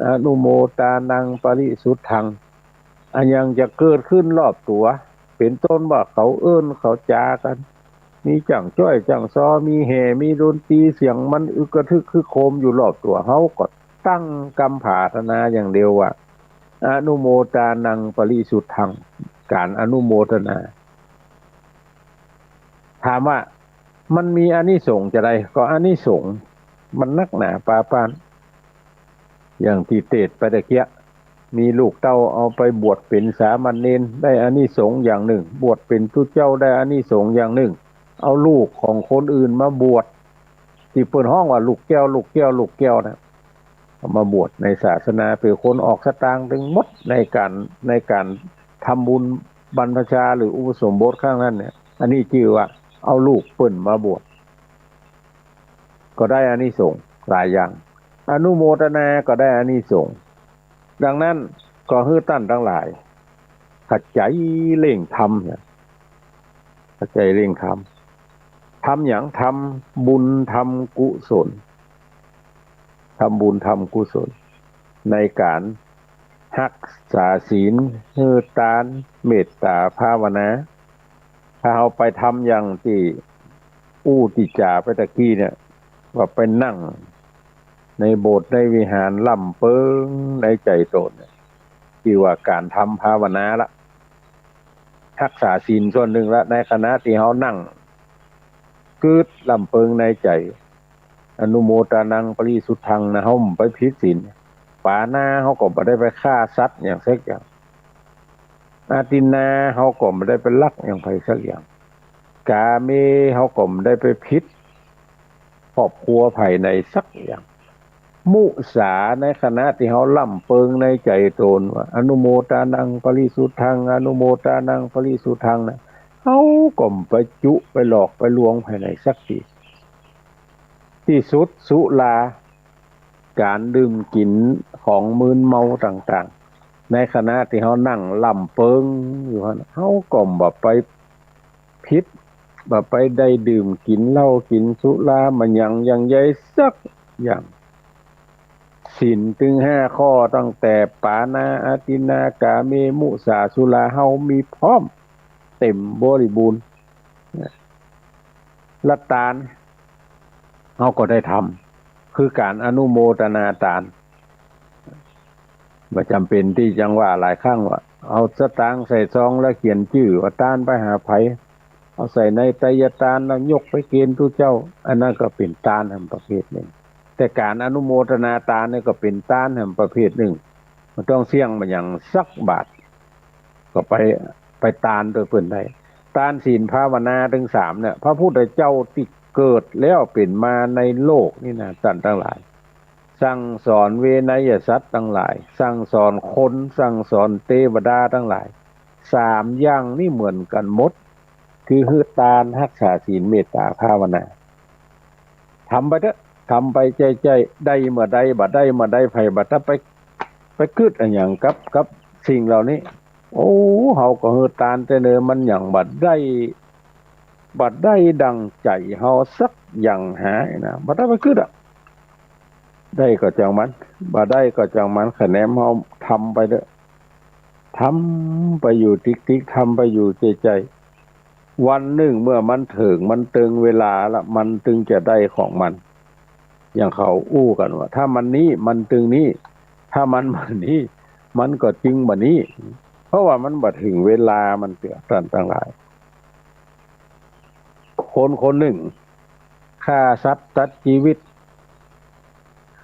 อนุโมทานังปริสุทธัง อะหยังจะเกิดขึ้นรอบตั๋ว เป๋นต้นว่าเขาเอิ้นเขาจ๋ากั๋น มีจ้างจ้อยจ้างซอ มีแห่ มีดนตรี เสียงมันอึกกระทึกครึกโครมอยู่รอบตั๋ว เฮาก็ตั้งกำผาทนาอย่างเดียวว่า อนุโมทานังปริสุทธัง ก๋านอนุโมทนา ถามว่ามันมีอานิสงส์จาใด ก็อานิสงส์มันนักหนาปาป๊าน อย่างตี้เตสน์ไปตะเกียะ มีลูกเต้าเอาไปบวชเป๋นสามเณร ได้อานิสงส์อย่างนึ่ง บวชเป๋นตุ๊เจ้าได้อานิสงส์อย่างนึ่ง เอาลูกของคนอื่นมาบวช ตี้เปิ้นฮ้องว่าลูกแก้ว ลูกแก้ว ลูกแก้วนะ เอามาบวชในศาสนา เป๋นคนออกสตางค์ตึงหมดในก๋าน ในก๋านทำบุญบรรพชาหรืออุปสมบทครั้งนั้นเนี่ย อันนี้จื้อว่าเอาลูกเปิ้นมาบวช ก็ได้อานิสงส์หลายอย่าง อนุโมทนาก็ได้อานิสงส์ ดังนั้นก็หื้อต้านตังหลาย ขยันเร่งทำเนี่ย ขยันเร่งทำ ทำหยัง ทำบุญทำกุศล ทำบุญทำกุศล ในก๋านฮักษาศีล หื้อตาน เมตตาภาวนา ถ้าเฮาไปทำอย่างตี้อู้ตี้จ๋าไปตะกี้เนี่ย ว่าไปนั่งในโบสถ์ในวิหารล่ำเปิงในใจ๋ตนเนี่ย ตี้ว่าก๋านทำภาวนาละ ฮักษาศีลส่วนนึ่งละ ในขณะตี้เฮานั่งกึ๊ดล่ำเปิงในใจ๋ อนุโมทานังปริสุทธังนะ เฮาบ่ไปผิดศีล ปาณาเฮาก็บ่ได้ไปฆ่าสัตว์หยังสักอย่าง อาทินนาเฮาก็บ่ได้ไปลักหยังใผสักอย่าง กาเมเฮาก็บ่ได้ไปผิดครอบครัวใผไหนสักอย่าง มุสา ในขณะตี้เฮาล่ำเปิงในใจ๋ตนว่า อนุโมทานังปริสุทธัง อนุโมทานังปริสุทธังนะ เฮาก็บ่ไปจุไปหลอกไปลวงใผไหนสักตี้ ตี้สุดสุรา ก๋านดื่มกิ๋นของมึนเมาต่างๆ ในขณะตี้เฮานั่งล่ำเปิงอยู่หั้น เฮาก็บ่ไปผิด บ่ไปได้ดื่มกิ๋นเหล้ากิ๋นสุรามาหยังหยังใยสักอย่าง ศีลตึงห้าข้อตั้งแต่ปาณา อาทินนา กาเม มุสา สุรา เฮามีพร้อมเต็มบริบูรณ์ ละตาน เฮาก็ได้ทำ คือก๋านอนุโมทนาตาน บ่จ๋ำเป๋นตี้จังว่าหลายครั้งว่า เอาสตางค์ใส่ซองแล้วเขียนจื้อว่าตานไปหาใผ เอาใส่ในไตรยตานแล้วยกไปเกณฑ์ตุ๊เจ้า อันนั้นก็เป๋นตานแหมประเภทนึ่ง แต่ก๋านอนุโมทนาตานนี่ก็เป๋นตานแหมประเภทนึ่ง บ่ต้องเสี้ยงมาหยังสักบาท ก็ไป ไปตานโตยเปิ้นได้ ตานศีลภาวนาตึงสามเนี่ย พระพุทธเจ้าตี้เกิดแล้วเป๋นมาในโลกนี่นะ ต้านตังหลาย สั่งสอนเวนยสัตว์ตังหลาย สั่งสอนคน สั่งสอนเตวดาตังหลาย สามอย่างนี้เหมือนกั๋นหมด คือหื้อตาน ฮักษาศีล เมตตาภาวนา ทำไปเต๊อะ ทำไปใจ้ๆ ได้เมื่อใดบ่ได้เมื่อใด ใผบ่ต้องไป ไปกึ๊ดอะหยังกับ กับสิ่งเหล่านี้ โอ้ เฮาก็หื้อตานแต๊เนอ มันหยังบ่ได้ บ่ได้ดั่งใจ๋เฮาสักอย่างหานะ บ่ต้องไปกึ๊ดอะ ได้ก็จ้างมัน บ่ได้ก็จ้างมัน ขะแหนมเฮาทำไปเต๊อะ ทำไปอยู่ติ๊กๆ ทำไปอยู่ใจ้ๆ วันนึ่งเมื่อมันเถิง มันเติงเวลาละ มันตึงจะได้ของมัน อย่างเขาอู้กั๋นว่า ถ้ามันนี้ มันตึงนี้ ถ้ามันบ่านี้ มันก็จึงบ่านี้ เพราะว่ามันบ่เถิงเวลามันเตื้อ ต้านตังหลาย คนคนนึ่ง ฆ่าสัตว์ตัดจีวิต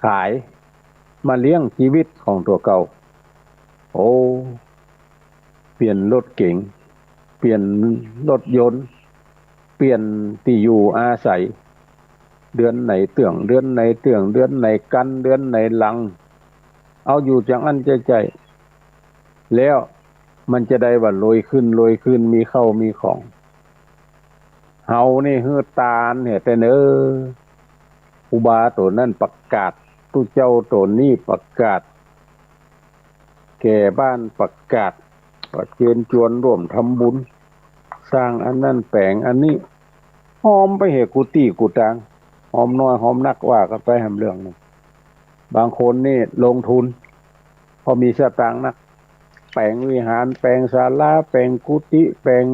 ขายมาเลี้ยงจีวิตของตั๋วเก่า โอ้ เปลี่ยนรถเก๋ง เปลี่ยนรถยนต์ เปลี่ยนตี้อยู่อาศัย เดือนไหนเตื้อง เดือนไหนเตื้อง เดือนไหนกั๋น เดือนไหนหลัง เอาอยู่อย่างอั้นใจ้ๆ แล้วมันจะได้ว่ารวยขึ้น รวยขึ้น มีเข้ามีของ เฮานี่หื้อตานแหมแต๊เนอ ครูบาตั๋วนั้นประกาศ ตุ๊เจ้าตั๋วนี้ประกาศ แก่บ้านประกาศ ก็เจิญจวนร่วมทำบุญ สร้างอันนั้นแป๋งอันนี้ ฮอมไปแหมกู้ตี้กู้ตาง ฮอมน้อยฮอมนักว่ากั๋นไปแหมเรื่องนึ่ง บางคนนี่ลงทุน เพราะมีสตางค์นัก แป๋งวิหาร แป๋งศาลา แป๋งกุฏิ แป๋ง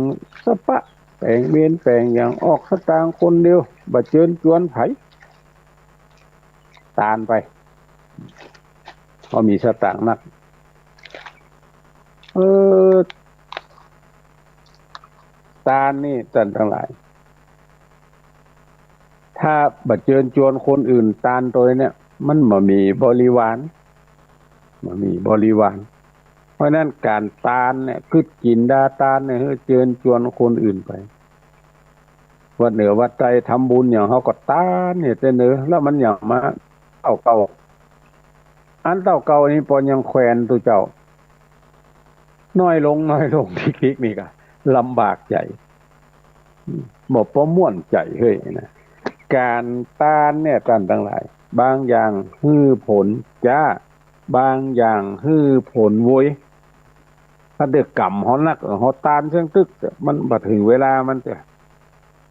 สะปะ แป๋งเมรุ แป๋งหยัง ออกสตางค์คนเดียว บ่เจิญจวนใผ ตานไป เพราะมีสตางค์นัก เออ ตานนี่ต้านตังหลาย ถ้าบ่เจิญจวนคนอื่นตานตวยเนี่ย มันบ่มีบริวาร บ่มีบริวาร เพราะฉะนั้นก๋านตานเนี่ย กึ๊ดกิ๋นดาตานเนี่ย หื้อเจิญจวนคนอื่นไป วัดเหนือวัดใต้ทำบุญหยัง เฮาก็ตานเนี่ยเต้อเนอ แล้วมันหยังมาเต้าเก่า อันเต้าเก่านี่ปอยังแควนตุ๊เจ้า น้อยลง น้อยลง ติ๊กๆ นี่ก็ลำบากใจ๋ บ่ บ่ม่วนใจ๋เฮ้ยนะ ก๋านตานเนี่ยต้านตังหลาย บางอย่างหื้อผลจ๊า บางอย่างหื้อผลโวย ถ้าเตื้อกรรมเฮานัก เฮาตานเซิ่งตึก มันบ่เถิงเวลามันเตื้อ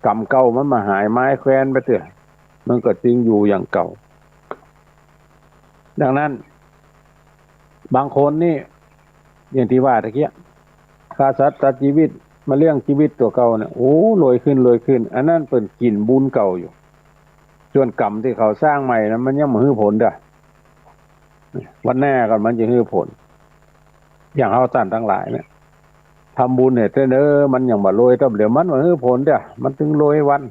กรรมเก่ามันบ่หายไม้แควนไปเตื้อ มันก็จึงอยู่อย่างเก่า ดังนั้น บางคนนี่ อย่างตี้ว่าตะกี้ ฆ่าสัตว์ตัดจีวิต มาเลี้ยงจีวิตตั๋วเก่าเนี่ย โอ้ รวยขึ้น รวยขึ้น อันนั้นเปิ้นกิ๋นบุญเก่าอยู่ ส่วนกรรมตี้เขาสร้างใหม่นะ มันยังบ่หื้อผลเตื้อ วันหน้าก่อนมันจะหื้อผล อย่างเฮาต้านตังหลายเนี่ย ทำบุญเนี่ยเต้อเนอ มันยังบ่รวย แต่เดี๋ยวมันบ่หื้อผลเตื้อ มันตึงรวยวัน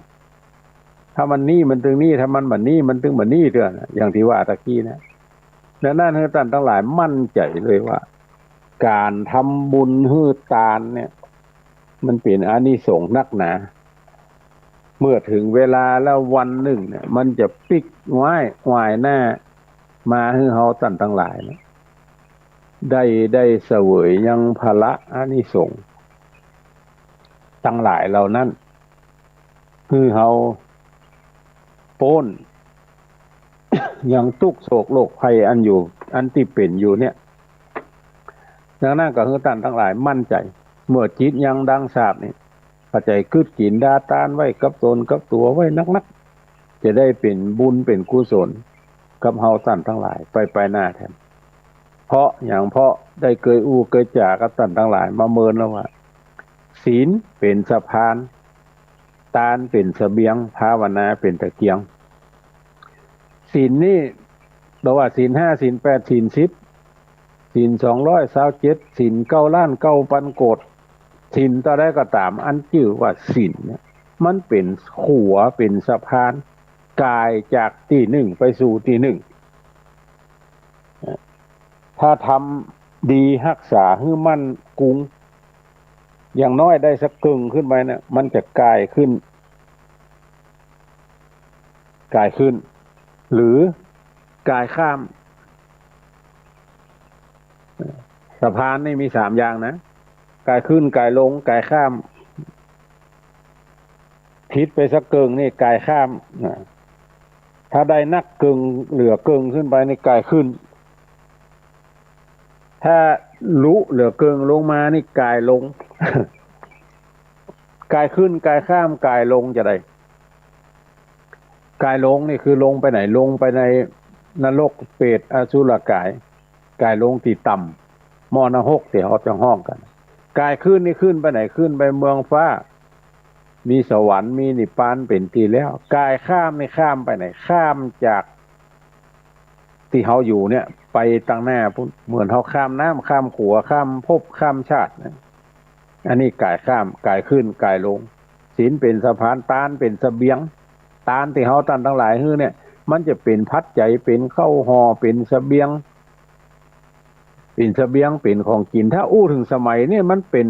ถ้ามันนี้มันตึงนี้ ถ้ามันบ่นี้มันตึงบ่นี้เตื้อนะ อย่างตี้ว่าตะกี้นะ ดังนั้นหื้อต้านตังหลายมั่นใจ๋เลยว่า ก๋านทำบุญหื้อตานเนี่ย มันเป๋นอานิสงส์นักหนา เมื่อเถิงเวลาแล้ววันนึ่งเนี่ย มันจะปิ๊กว้ายหวายหน้ามาหื้อเฮาต้านตังหลายเนี่ย ได้ ได้เสวยยังผละอานิสงส์ตังหลายเหล่านั้น หื้อเฮาป๊นยังตุ๊กข์โศกโรคภัยอันอยู่ อันตี้เป๋นอยู่เนี่ย ดังนั้นก็หื้อต้านตังหลายมั่นใจ๋ เมื่อจิตยังดังสาปนี่ เข้าใจ๋กึ๊ดกิ๋นดาตานไว้กับตนกับตั๋วไว้นักๆ จะได้เป๋นบุญเป๋นกุศลกับเฮาต้านตังหลายไปไปหน้าแทน เพราะหยัง เพราะได้เกยอู้เกยจ๋ากับต้านตังหลายมาเมินแล้วว่า ศีลเป๋นสะพาน ตานเป๋นเสบียง ภาวนาเป๋นตะเกียง ศีลนี่ บ่ว่าศีลห้า ศีลแปด ศีลสิบ ศีลสองร้อยซาวเจ็ด ศีลเก้าล้านเก้าปันโกด ศีลเต้าใดก็ต๋าม อันจื้อว่าศีลเนี่ย มันเป๋นขัว เป๋นสะพาน ก๋ายจากตี้นึ่งไปสู่ตี้นึ่ง ถ้าทำดีฮักษาหื้อมั่นกุง อย่างน้อยได้สักเกิ่งขึ้นไปเนี่ย มันจะก๋ายขึ้น ก๋ายขึ้น หรือก๋ายข้าม สะพานนี่มีสามอย่างนะ ก๋ายขึ้น ก๋ายลง ก๋ายข้าม ผิดไปสักเกิ่งนี่ก๋ายข้ามนะ ถ้าได้นักเกิ่ง เหลือเกิ่งขึ้นไปนี่ก๋ายขึ้น ถ้าลุเหลือเกิ่งลงมานี่ก๋ายลง ก๋ายขึ้น ก๋ายข้าม ก๋ายลงจะใด ก๋ายลงนี่คือลงไปไหน ลงไปในนรก เปรต อสุรกาย ก๋ายลงตี้ต่ำ หม้อนรกตี้เฮาจะฮ้องกั๋น ก๋ายขึ้นนี่ขึ้นไปไหน ขึ้นไปเมืองฟ้า มีสวรรค์ มีนิพพานเป๋นตี้แล้ว ก๋ายข้ามนี่ข้ามไปไหน ข้ามจากตี้เฮาอยู่เนี่ย ไปตังหน้าปู๊น เหมือนเฮาข้ามน้ำ ข้ามขัว ข้ามภพ ข้ามชาตินะ อันนี้ก๋ายข้าม ก๋ายขึ้น ก๋ายลง ศีลเป๋นสะพาน ตานเป๋นเสบียง ตานตี้เฮาต้านตังหลายหื้อเนี่ย มันจะเป๋นปัจจัย เป๋นข้าวห่อ เป๋นเสบียง เป๋นเสบียง เป๋นของกิ๋น ถ้าอู้เถิงสมัยเนี่ย มันเป๋น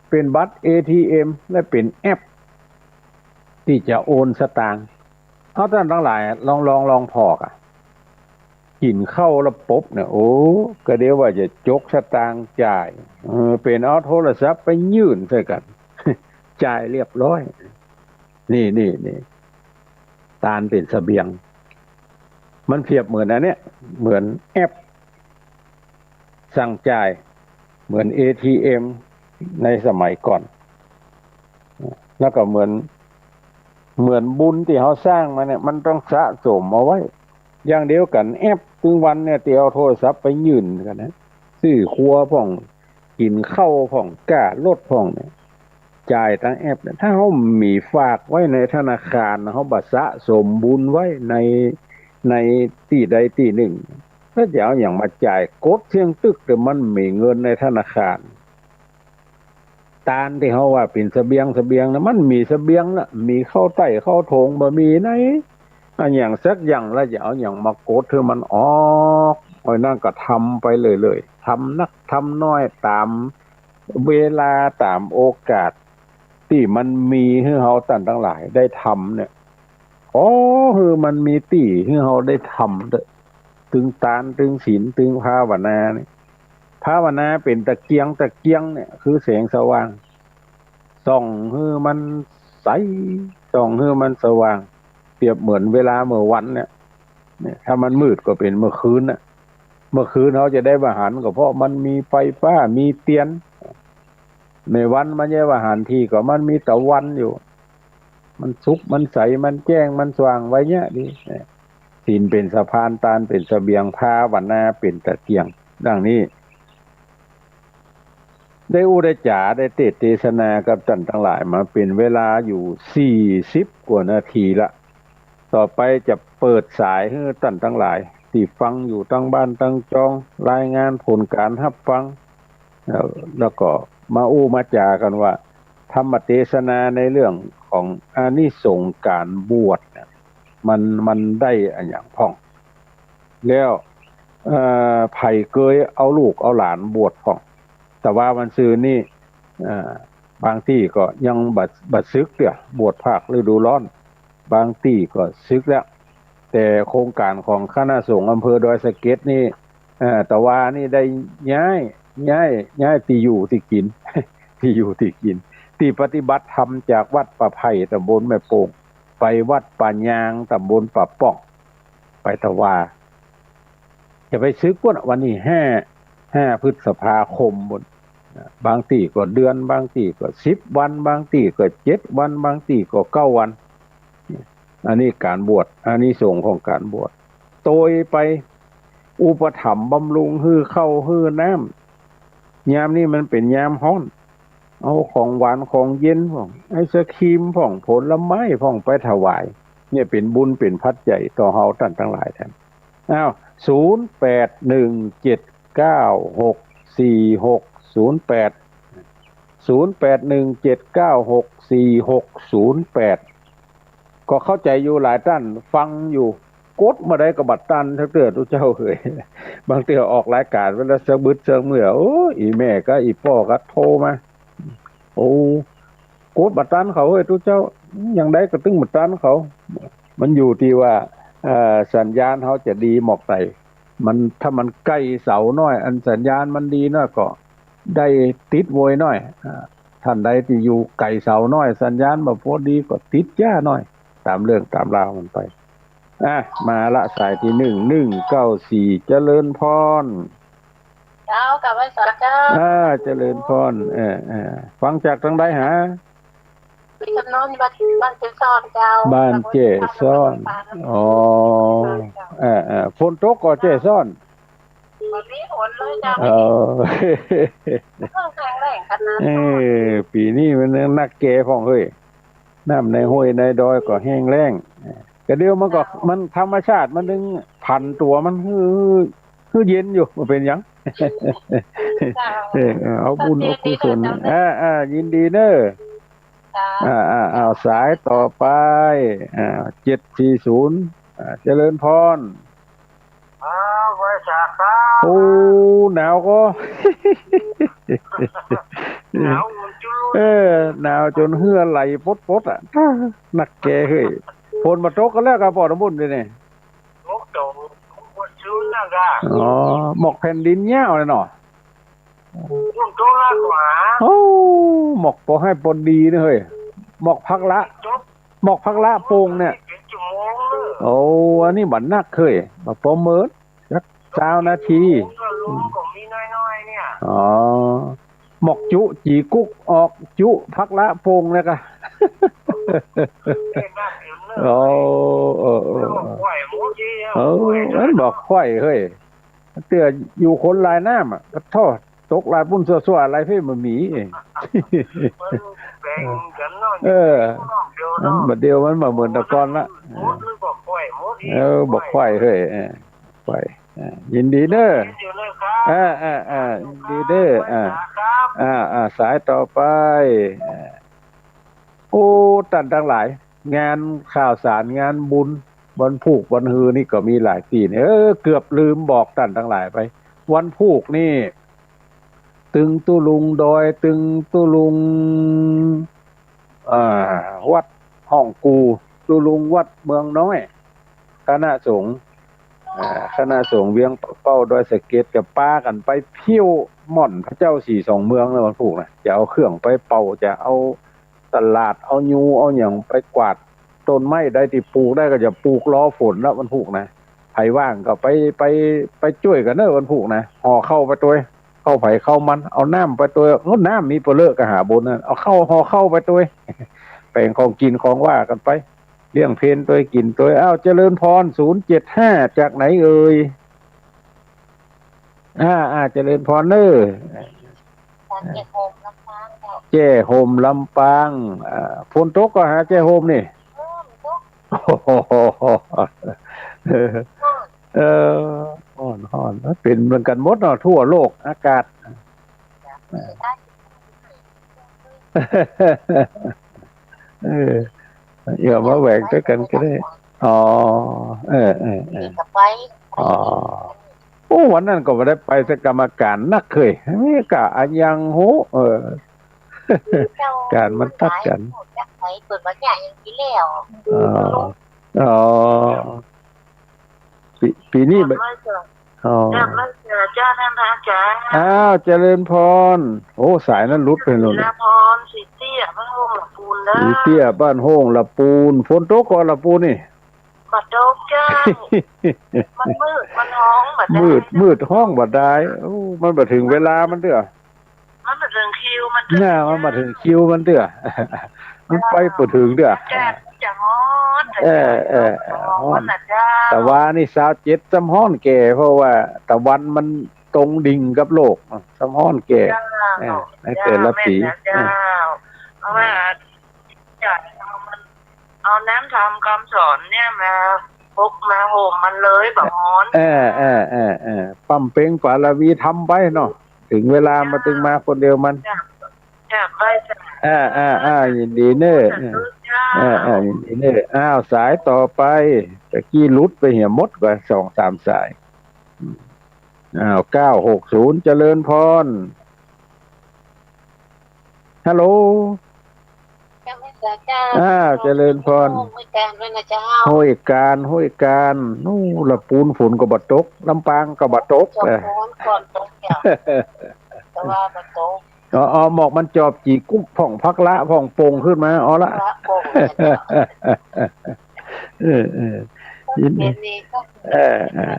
เป๋นบัตร เอทีเอ็ม และเป๋นแอปตี้จะโอนสตางค์ เฮาต้านตังหลายลอง ลอง ลองผ่อก่ะ กิ๋นข้าวแล้วปุ๊บเนี่ย โอ้ ก็เดี๋ยวว่าจะจกสตางค์จ่าย เออ เป๋นเอาโทรศัพท์ไปยื่นใส่กั๋น จ่ายเรียบร้อย นี่ นี่ นี่ ตานเป๋นเสบียง มันเปรียบเหมือนอันเนี้ย เหมือนแอปสั่งจ่าย เหมือนเอทีเอ็มในสมัยก่อน แล้วก็เหมือน เหมือนบุญตี้เฮาสร้างมาเนี่ย มันต้องสะสมเอาไว้ อย่างเดียวกั๋น แอปตึงวันเนี่ย ตี้เอาโทรศัพท์ไปยื่นกั๋นนะ ซื้อครัวพ่อง กิ๋นข้าวพ่อง ก๊ารถพ่องเนี่ย จ่ายตางแอปเนี่ย ถ้าเฮามีฝากไว้ในธนาคาร เฮาบ่สะสมบุญไว้ใน ในตี้ใดตี้นึ่ง แล้วจะเอาหยังมาจ่าย กดเสี้ยงตึ๊ก แต่มันมีเงินในธนาคาร ตานตี้เฮาว่าเป๋นเสบียง เสบียงนะ มันมีเสบียงละ มีข้าวใต้ข้าวโถง บ่มีไหน อะหยังสักอย่าง แล้วจะเอาหยังมากดหื้อมันออก เพราะนั้นก็ทำไปเรื่อยๆ ทำนักทำน้อย ต๋ามเวลา ต๋ามโอกาส ตี้มันมีหื้อเฮาต้านตังหลายได้ทำเนี่ย ขอหื้อมันมีตี้หื้อเฮาได้ทำเต๊อะ ตึงตาน ตึงศีล ตึงภาวนาเนี่ย ภาวนาเป๋นตะเกียง ตะเกียงเนี่ยคือแสงสว่าง ส่องหื้อมันใส ส่องหื้อมันสว่าง เปรียบเหมือนเวลาเมื่อวันเนี่ย เนี่ย ถ้ามันมืดก็เป๋นเมื่อคืนน่ะ เมื่อคืนเฮาจะได้บ่หัน ก็เพราะมันมีไฟฟ้า มีเตียน ในวันมันจะบ่หันที ก็มันมีตะวันอยู่ มันสุก มันใส มันแจ้ง มันสว่างไว้เนี่ยดี เนี่ย ศีลเป๋นสะพาน ตานเป๋นเสบียง ภาวนาเป๋นตะเกียง ดังนี้ ได้อู้ได้จ๋า ได้เตสน์เตสนากับต้านตังหลายมาเป๋นเวลาอยู่สี่สิบกว่านาทีละ ต่อไปจะเปิดสายหื้อต้านตังหลายตี้ฟังอยู่ตังบ้านตังจอง รายงานผลก๋านฮับฟัง แล้ว แล้วก็มาอู้มาจ๋ากั๋นว่า ธรรมเตสนาในเรื่องของอานิสงส์ก๋านบวชเนี่ย มัน มันได้อะหยังพ่อง แล้ว เอ่อ ใผเกยเอาลูกเอาหลานบวชพ่อง แต่ว่าวันซืนนี่ เอ่อ บางตี้ก็ยังบ่ บ่สึกเตื้อ บวชภาคฤดูร้อน บางตี้ก็สึกแล้ว แต่โครงก๋านของคณะสงฆ์อำเภอดอยสะเก็ดนี่ เอ่อ ตะวานี่ได้ย้าย ย้าย ย้ายตี้อยู่ตี้กิ๋น ตี้อยู่ตี้กิ๋น ตี้ปฏิบัติธรรมจากวัดป่าไผ่ ตำบลแม่โป่ง ไปวัดป่ายาง ตำบลป่าป้อง ไปตะวา จะไปสึกปู๊น วันตี้ห้า ห้าพฤษภาคมปู๊น บางตี้ก็เดือน บางตี้ก็สิบวัน บางตี้ก็เจ็ดวัน บางตี้ก็เก้าวัน อันนี้ก๋านบวช อานิสงส์ของก๋านบวช โตยไปอุปถัมภ์บำรุง หื้อข้าวหื้อน้ำ ยามนี้มันเป๋นยามฮ้อน เอาของหวานของเย็นพ่อง ไอศกรีมพ่อง ผลไม้พ่อง ไปถวาย เนี่ยเป๋นบุญเป๋นปัจจัยต่อเฮาต้านตังหลายแต๊ อ้าว ศูนย์แปดหนึ่งเจ็ดเก้าหกสี่หกศูนย์แปด ศูนย์แปดหนึ่งเจ็ดเก้าหกสี่หกศูนย์แปด ก็เข้าใจ๋อยู่ หลายต้านฟังอยู่ กดเมื่อใดก็บ่ตันสักเตื้อ ตุ๊เจ้าเอย บางเตื้อออกรายก๋านไปแล้ว สะบึดสะเมือ โอ้ย อี่แม่กับอี่ป้อก็โทรมา โอ้ กดบ่ตันเขาเฮ้ย ตุ๊เจ้า อย่างใดก็ตึงบ่ตันเขา มันอยู่ตี้ว่า เอ่อ สัญญาณเฮาจะดีหมอกใด มัน ถ้ามันใก้เสาน้อย อันสัญญาณมันดีน้อยก็ได้ติดโวยน้อย อ่า ต้านใดตี้อยู่ใก้เสาน้อย สัญญาณบ่พอดีก็ติดจ๊าน้อย ต๋ามเรื่องต๋ามราวมันไป อ่ะ มาละ สายตี้นึ่ง หนึ่งเก้าสี่ เจริญพร เจ้า กราบไหว้สาเจ้า อ่า เจริญพร เออ เออ ฟังจากตางใดหา มีคำน้อย บ้าน บ้านเจซ้อนเจ้า บ้านเจซ้อน อ๋อ เออ เออ ฝนตกก่อเจซ้อน บ่มีฝนเลยเจ้า เออ แห้งแล้งขนาด เออ ปี๋นี้มันนักแก่พ่องเฮ้ย น้ำในห้วยในดอยก็แห้งแล้ง ก็เดี๋ยวมันก็ เจ้า มันธรรมชาติมันนึ่งผันตั๋วมันหื้อ หื้อเย็นอยู่ บ่เป๋นหยัง เจ้า เออ เอาบุญเอากุศล เจ้า อ่า อ่า ยินดีเน้อ เจ้า อ่า อ่า เอาสายต่อไป อ่า เจ็ดสี่ศูนย์ อ่า เจริญพร อ้าว ไหว้สาครับ โอ้ หนาวก่อ หนาวอุ่นจุ๊ย เออ หนาวจ๋นเหื่อไหลปดๆ อ่ะ นักแก่เฮ้ย ฝนบ่ตกก็แล้วกับป้อต๋ำบลเดี๋ยวนี้ ตกต๋ง ตกบนชื้นนะกะ อ๋อ หมอกแผ่นดินยาวเลยเนาะ ต๋ง ต๋งละกว่า โอ้ หมอกปอให้ปอดีนะเฮ้ย หมอกพักละ ต๋ง หมอกพักละโป่งเนี่ย เป๋นจั่วโมงเน้อ โอ้ อันนี้บ่นักเฮ้ย บ่ปอเมิน สักซาวนาที ลมก็มีน้อยๆ เนี่ย อ๋อ หมอกจุ๋จี๋กุ๊กออกจุ๋พักละโป่งเนี่ยกะ เออ เออ เออ เออ หมอกไขว่หมดทีเดียว เออ หมอกไขว่ อันหมอกไขว่เฮ้ย เตื้ออยู่คนลายน้ำอะ ปะโธ่ ตกลายปุ้นซั่วๆ ลายเพ่บ่มี เออ มันแบ่งกั๋นเนาะ เออ เดียวเนาะ มันบ่เดียว มันบ่เหมือนแต่ก่อนละ หมดเลย บ่ค่อยหมดอีก เออ บ่ค่อยเฮ้ย เออ ไป อ่า ยินดีเน้อ ยินดีเน้อครับ อ่า อ่า อ่า ยินดีเน้อ อ่า ครับ อ่า อ่า สายต่อไป อ่า โอ้ ต้านตังหลาย งานข้าวสารงานบุญ วันพูกวันฮือนี่ก็มีหลายตี้เนี่ย เออ เกือบลืมบอกต้านตังหลายไป วันพูกนี่ ตึงตุ๊ลุงดอย ตึงตุ๊ลุง อ่า วัดฮ่องกู่ ตุ๊ลุงวัดเมืองน้อย คณะสงฆ์ อ่า คณะสงฆ์เวียงปากเป้าดอยสะเก็ด ก็ปากั๋นไปเที่ยวม่อนพระเจ้าสี่สองเมืองนะ วันพูกนะ จะเอาเครื่องไปเป่า จะเอาตลาด เอายู เอาหยังไปกวาด ต้นไม้ใดตี้ปูกได้ก็จะปูกรอฝนละ วันพูกนะ ใผว่างก็ไป ไป ไปจ้วยกั๋นเน้อ วันพูกนะ ห่อข้าวไปตวย ข้าวใผข้าวมัน เอาน้ำไปตวย โอ้ น้ำมีเปลือกก็หาบนนั่น เอาข้าว ห่อข้าวไปตวย แป๋งของกิ๋นของว่ากั๋นไป เลี้ยงเพลตวยกิ๋นตวย อ้าว เจริญพร ศูนย์เจ็ดห้า จากไหนเอ่ย อ่า อ่า เจริญพรเน้อ จากแจ้โฮมลำปางเจ้า แจ้โฮมลำปาง อ่า ฝนตกก่อหาแจ้โฮมนี่ เออ มันตก เออ ฮ้อน ฮ้อน มันเป๋นเหมือนกั๋นหมดเนาะ ทั่วโลก อากาศ เออ เดี๋ยวมาแหวงตวยกั๋นก็ได้ อ๋อ เออ เออ เออ เดี๋ยวจะไป อ๋อ โอ้ วันนั้นก็บ่ได้ไปสักกรรมการนักเขย นี่กะอะยังโห เออ เจ้า ก๋านมันตัดกั๋น จักไปเปิดวันใหญ่อย่างนี้แล้ว อ๋อ อ๋อ ปี๋ ปี๋นี้บ่ เจ้า อ๋อ เจ้า เจ้า ท่านพระอาจารย์ อ้าว เจริญพร โอ้ สายนั้นหลุดไปโน่น เจริญพร สีเตี้ย บ้านโฮ่งละปูนเด้อ สีเตี้ย บ้านโฮ่งละปูน ฝนตกก่อละปูนนี่ บ่ตกเจ้า มันมืด มันฮ้องบ่ได้ มืด มืดฮ้องบ่ได้ โอ้ มันบ่เถิงเวลามันเตื้อ มันบ่เถิงคิวมันเตื้อ น่า มันบ่เถิงคิวมันเตื้อ มันไปบ่เถิงเตื้อ อากาศมันจะฮ้อน เออ เออ ฮ้อน ฮ้อนน่ะเจ้า ตะวานี่ซาวเจ็ด ซ้ำฮ้อนแก่ เพราะว่าตะวันมันตรงดิ่งกับโลก ซ้ำฮ้อนแก่ เจ้า เออ ในแต่ละปี๋ เจ้า แม่นนะเจ้า เออ เพราะว่า จะเอามัน เอาน้ำธรรมคำสอนเนี่ยมาปกมาโฮมมันเลย บ่ฮ้อน เออ เออ เออ เออ บำเพ็งบารมีธรรมไปเนาะ เถิงเวลามันตึงมาคนเดียวมัน จ้ะ จ้ะ ไปจ้ะ อ่า อ่า อ่า ยินดีเน้อ สาธุเจ้า อ่า อ่า ยินดีเน้อ อ้าว สายต่อไป ตะกี้หลุดไปเหียหมดกว่าสองสามสาย อืม อ้าว เก้าหกศูนย์ เจริญพร ฮัลโหล เจ้าแม่สาเจ้า อ่า เจริญพร ห้วยการด้วยนะเจ้า ห้วยการ ห้วยการ นู่นละปูนฝนก็บ่ตก ลำปางก็บ่ตก จอบ เออ ฝนก่อนตกเจ้า แต่ว่าบ่ตก อ๋อ อ๋อ หมอกมันจอบจี๋กุ๊บผ่องพักละผ่องโป่งขึ้นมา เอาละ ละโป่งเลยเจ้า เออ เออ ยินดี เออ เออ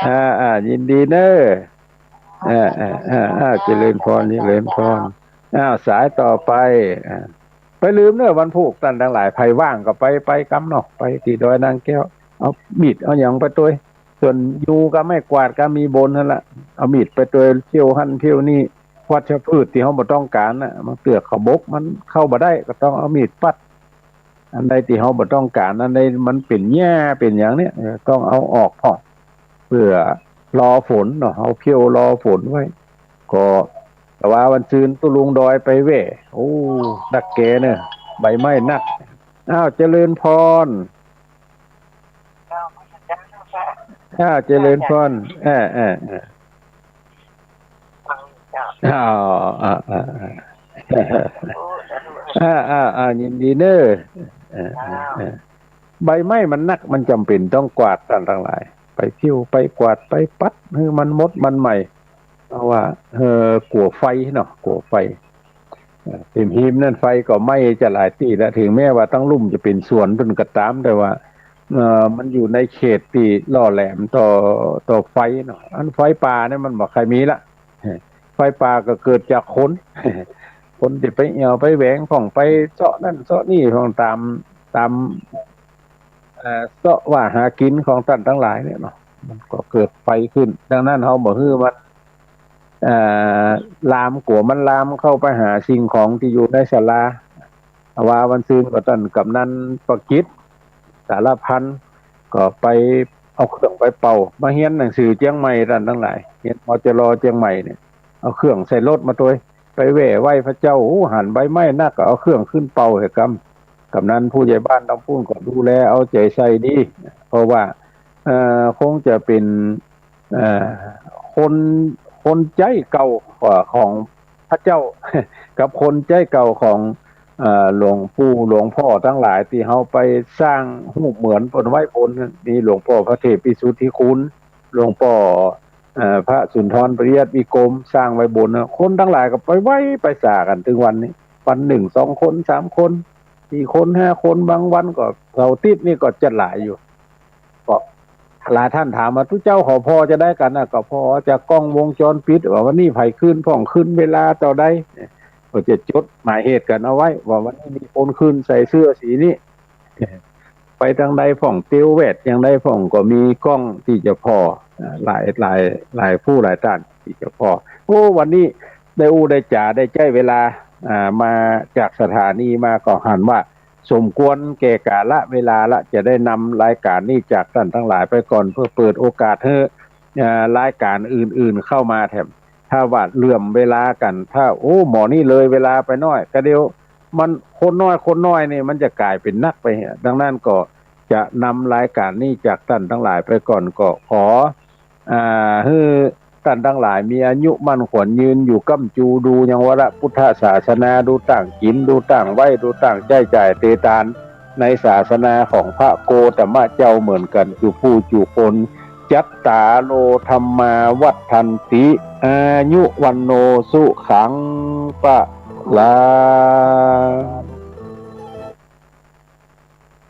อ่า อ่า ยินดีเน้อ อ่า อ่า อ่า อ่า เจริญพร เจริญพร อ้าว สายต่อไป อ่า ไปลืมเน้อ วันพูก ต้านตังหลาย ใผว่างก็ไป ไปกำเนาะ ไปตี้ดอยนางแก้ว เอามีด เอาหยังไปตวย ส่วนยูกับไม้กวาดก็มีบนหั้นละ เอามีดไปตวย เที่ยวหั้นเที่ยวนี่ วัชพืชตี้เฮาบ่ต้องก๋านน่ะ บางเตื้อเขาบก มันเข้าบ่ได้ ก็ต้องเอามีดปัด อันใดตี้เฮาบ่ต้องก๋าน อันใดมันเป๋นหญ้าเป๋นหยังเนี่ย เออ ต้องเอาออกพ่อง เปื้อรอฝนเนาะ เอาเขี้ยวรอฝนไว้ ก็ตะวาวันซืนตุ๊ลุงดอยไปแว่ โอ้ นักแก่เน้อ ใบไม้นัก อ้าว เจริญพร อ้าว เจริญพร อ่า อ่า อ่า อ้าว อ่า อ่า อ่า อ่า อ่า อ่า ยินดีเน้อ อ่า อ่า อ่า ใบไม้มันนัก มันจ๋ำเป๋นต้องกวาด ต้านตังหลาย ไปเที่ยว ไปกวาด ไปปัด หื้อมันหมด มันใหม่ เพราะว่า เออ กั๋วไฟเนาะ กั๋วไฟ เออ เต็มฮีมนั่นไฟก็ไหม้จะหลายตี้แล้ว เถิงแม้ว่าตังลุ่มจะเป๋นสวนเปิ้นก็ต๋าม แต่ว่า เออ มันอยู่ในเขตตี้หล่อแหลมต่อ ต่อไฟเนาะ อันไฟป่าเนี่ยมันบ่ใค่มีละ ไฟป่าก็เกิดจากคน คนตี้ไปแอ่วไปแหวงพ่อง ไปเซาะนั่นเซาะนี่พ่อง ต๋าม ต๋าม เอ่อ เซาะว่าหากิ๋นของต้านตังหลายเนี่ยเนาะ มันก็เกิดไฟขึ้น ดังนั้นเฮาบ่หื้อมัน เอ่อ ลาม กั๋วมันลามเข้าไปหาสิ่งของตี้อยู่ในศาลา ว่าวันซืนก็ต้านก๋ำนันประกิต สารพันธ์ ก็ไปเอาเครื่องไปเป่า มาเฮียนหนังสือเจียงใหม่ ต้านตังหลาย เฮียน มจร เจียงใหม่เนี่ย เอาเครื่องใส่รถมาตวย ไปแหว่ไหว้พระเจ้า โอ้ หันใบไม้นัก ก็เอาเครื่องขึ้นเป่าหื้อกำ ก๋ำนันผู้ใหญ่บ้านตางปู้นก็ดูแลเอาใจ๋ใส่ดี เพราะว่า เอ่อ คงจะเป๋น เอ่อ คน คนใจ๊เก่าของพระเจ้า กับคนใจ๊เก่าของ เอ่อ หลวงปู่หลวงพ่อตังหลายตี้เฮาไปสร้างฮูปเหมือนเปิ้นไว้บน มีหลวงป้อพระเทพวิสุทธิคุณ หลวงป้อ เอ่อ พระสุนทรปริยัติวิกรม สร้างไว้บนนะ คนตังหลายก็ไปไหว้ไปสากั๋น เถิงวันนี้ วันนึ่งสองคน สามคน สี่คน ห้าคน บางวันก็เสาร์อาทิตย์นี่ก็จะหลายอยู่ ก็หลายต้านถามว่า ตุ๊เจ้า เขาผ่อจะใดกั๋นนะ ก็ผ่อจากกล้องวงจรปิด ว่าวันนี้ใผคืนพ่อง คืนเวลาเต้าใด ก็จะจดหมายเหตุกั๋นเอาไว้ ว่าวันนี้มีคนคืนใส่เสื้อสีนี้ ไปตางใดพ่อง เตียวแวดอย่างใดพ่อง ก็มีกล้องตี้จะผ่อ อ่า หลาย หลาย หลายผู้หลายต้านตี้จะผ่อ โอ้ วันนี้ได้อู้ได้จ๋า ได้ใจ๊เวลา อ่า มาจากสถานีมา ก็หันว่าสมควรแก่กาละเวลาละ จะได้นำรายก๋านนี้จากต้านตังหลายไปก่อน เพื่อเปิดโอกาสหื้อ อ่า รายก๋านอื่นๆเข้ามาแถม ถ้าว่าเหลื่อมเวลากั๋น ถ้า โอ้ หม่อนี้เลยเวลาไปน้อย ก็เดี๋ยวมันคนน้อย คนน้อยนี่มันจะก๋ายเป๋นนักไป ดังนั้นก็จะนำรายก๋านนี้จากต้านตังหลายไปก่อน ก็ขอ อ่า หื้อต้านตังหลายมีอายุมั่นขวัญยืน อยู่ก้ำจู ดูยังวรพุทธศาสนา ดูต้างกิ๋น ดูต้างไหว้ ดูต้างใจ๊จ่ายเตตาน ในศาสนาของพระโกตมะเจ้าเหมือนกั๋น จูผู้จูคน จัตตาโร ธัมมา วัฑฒันติ อายุ วัณโณ สุขัง พะลัง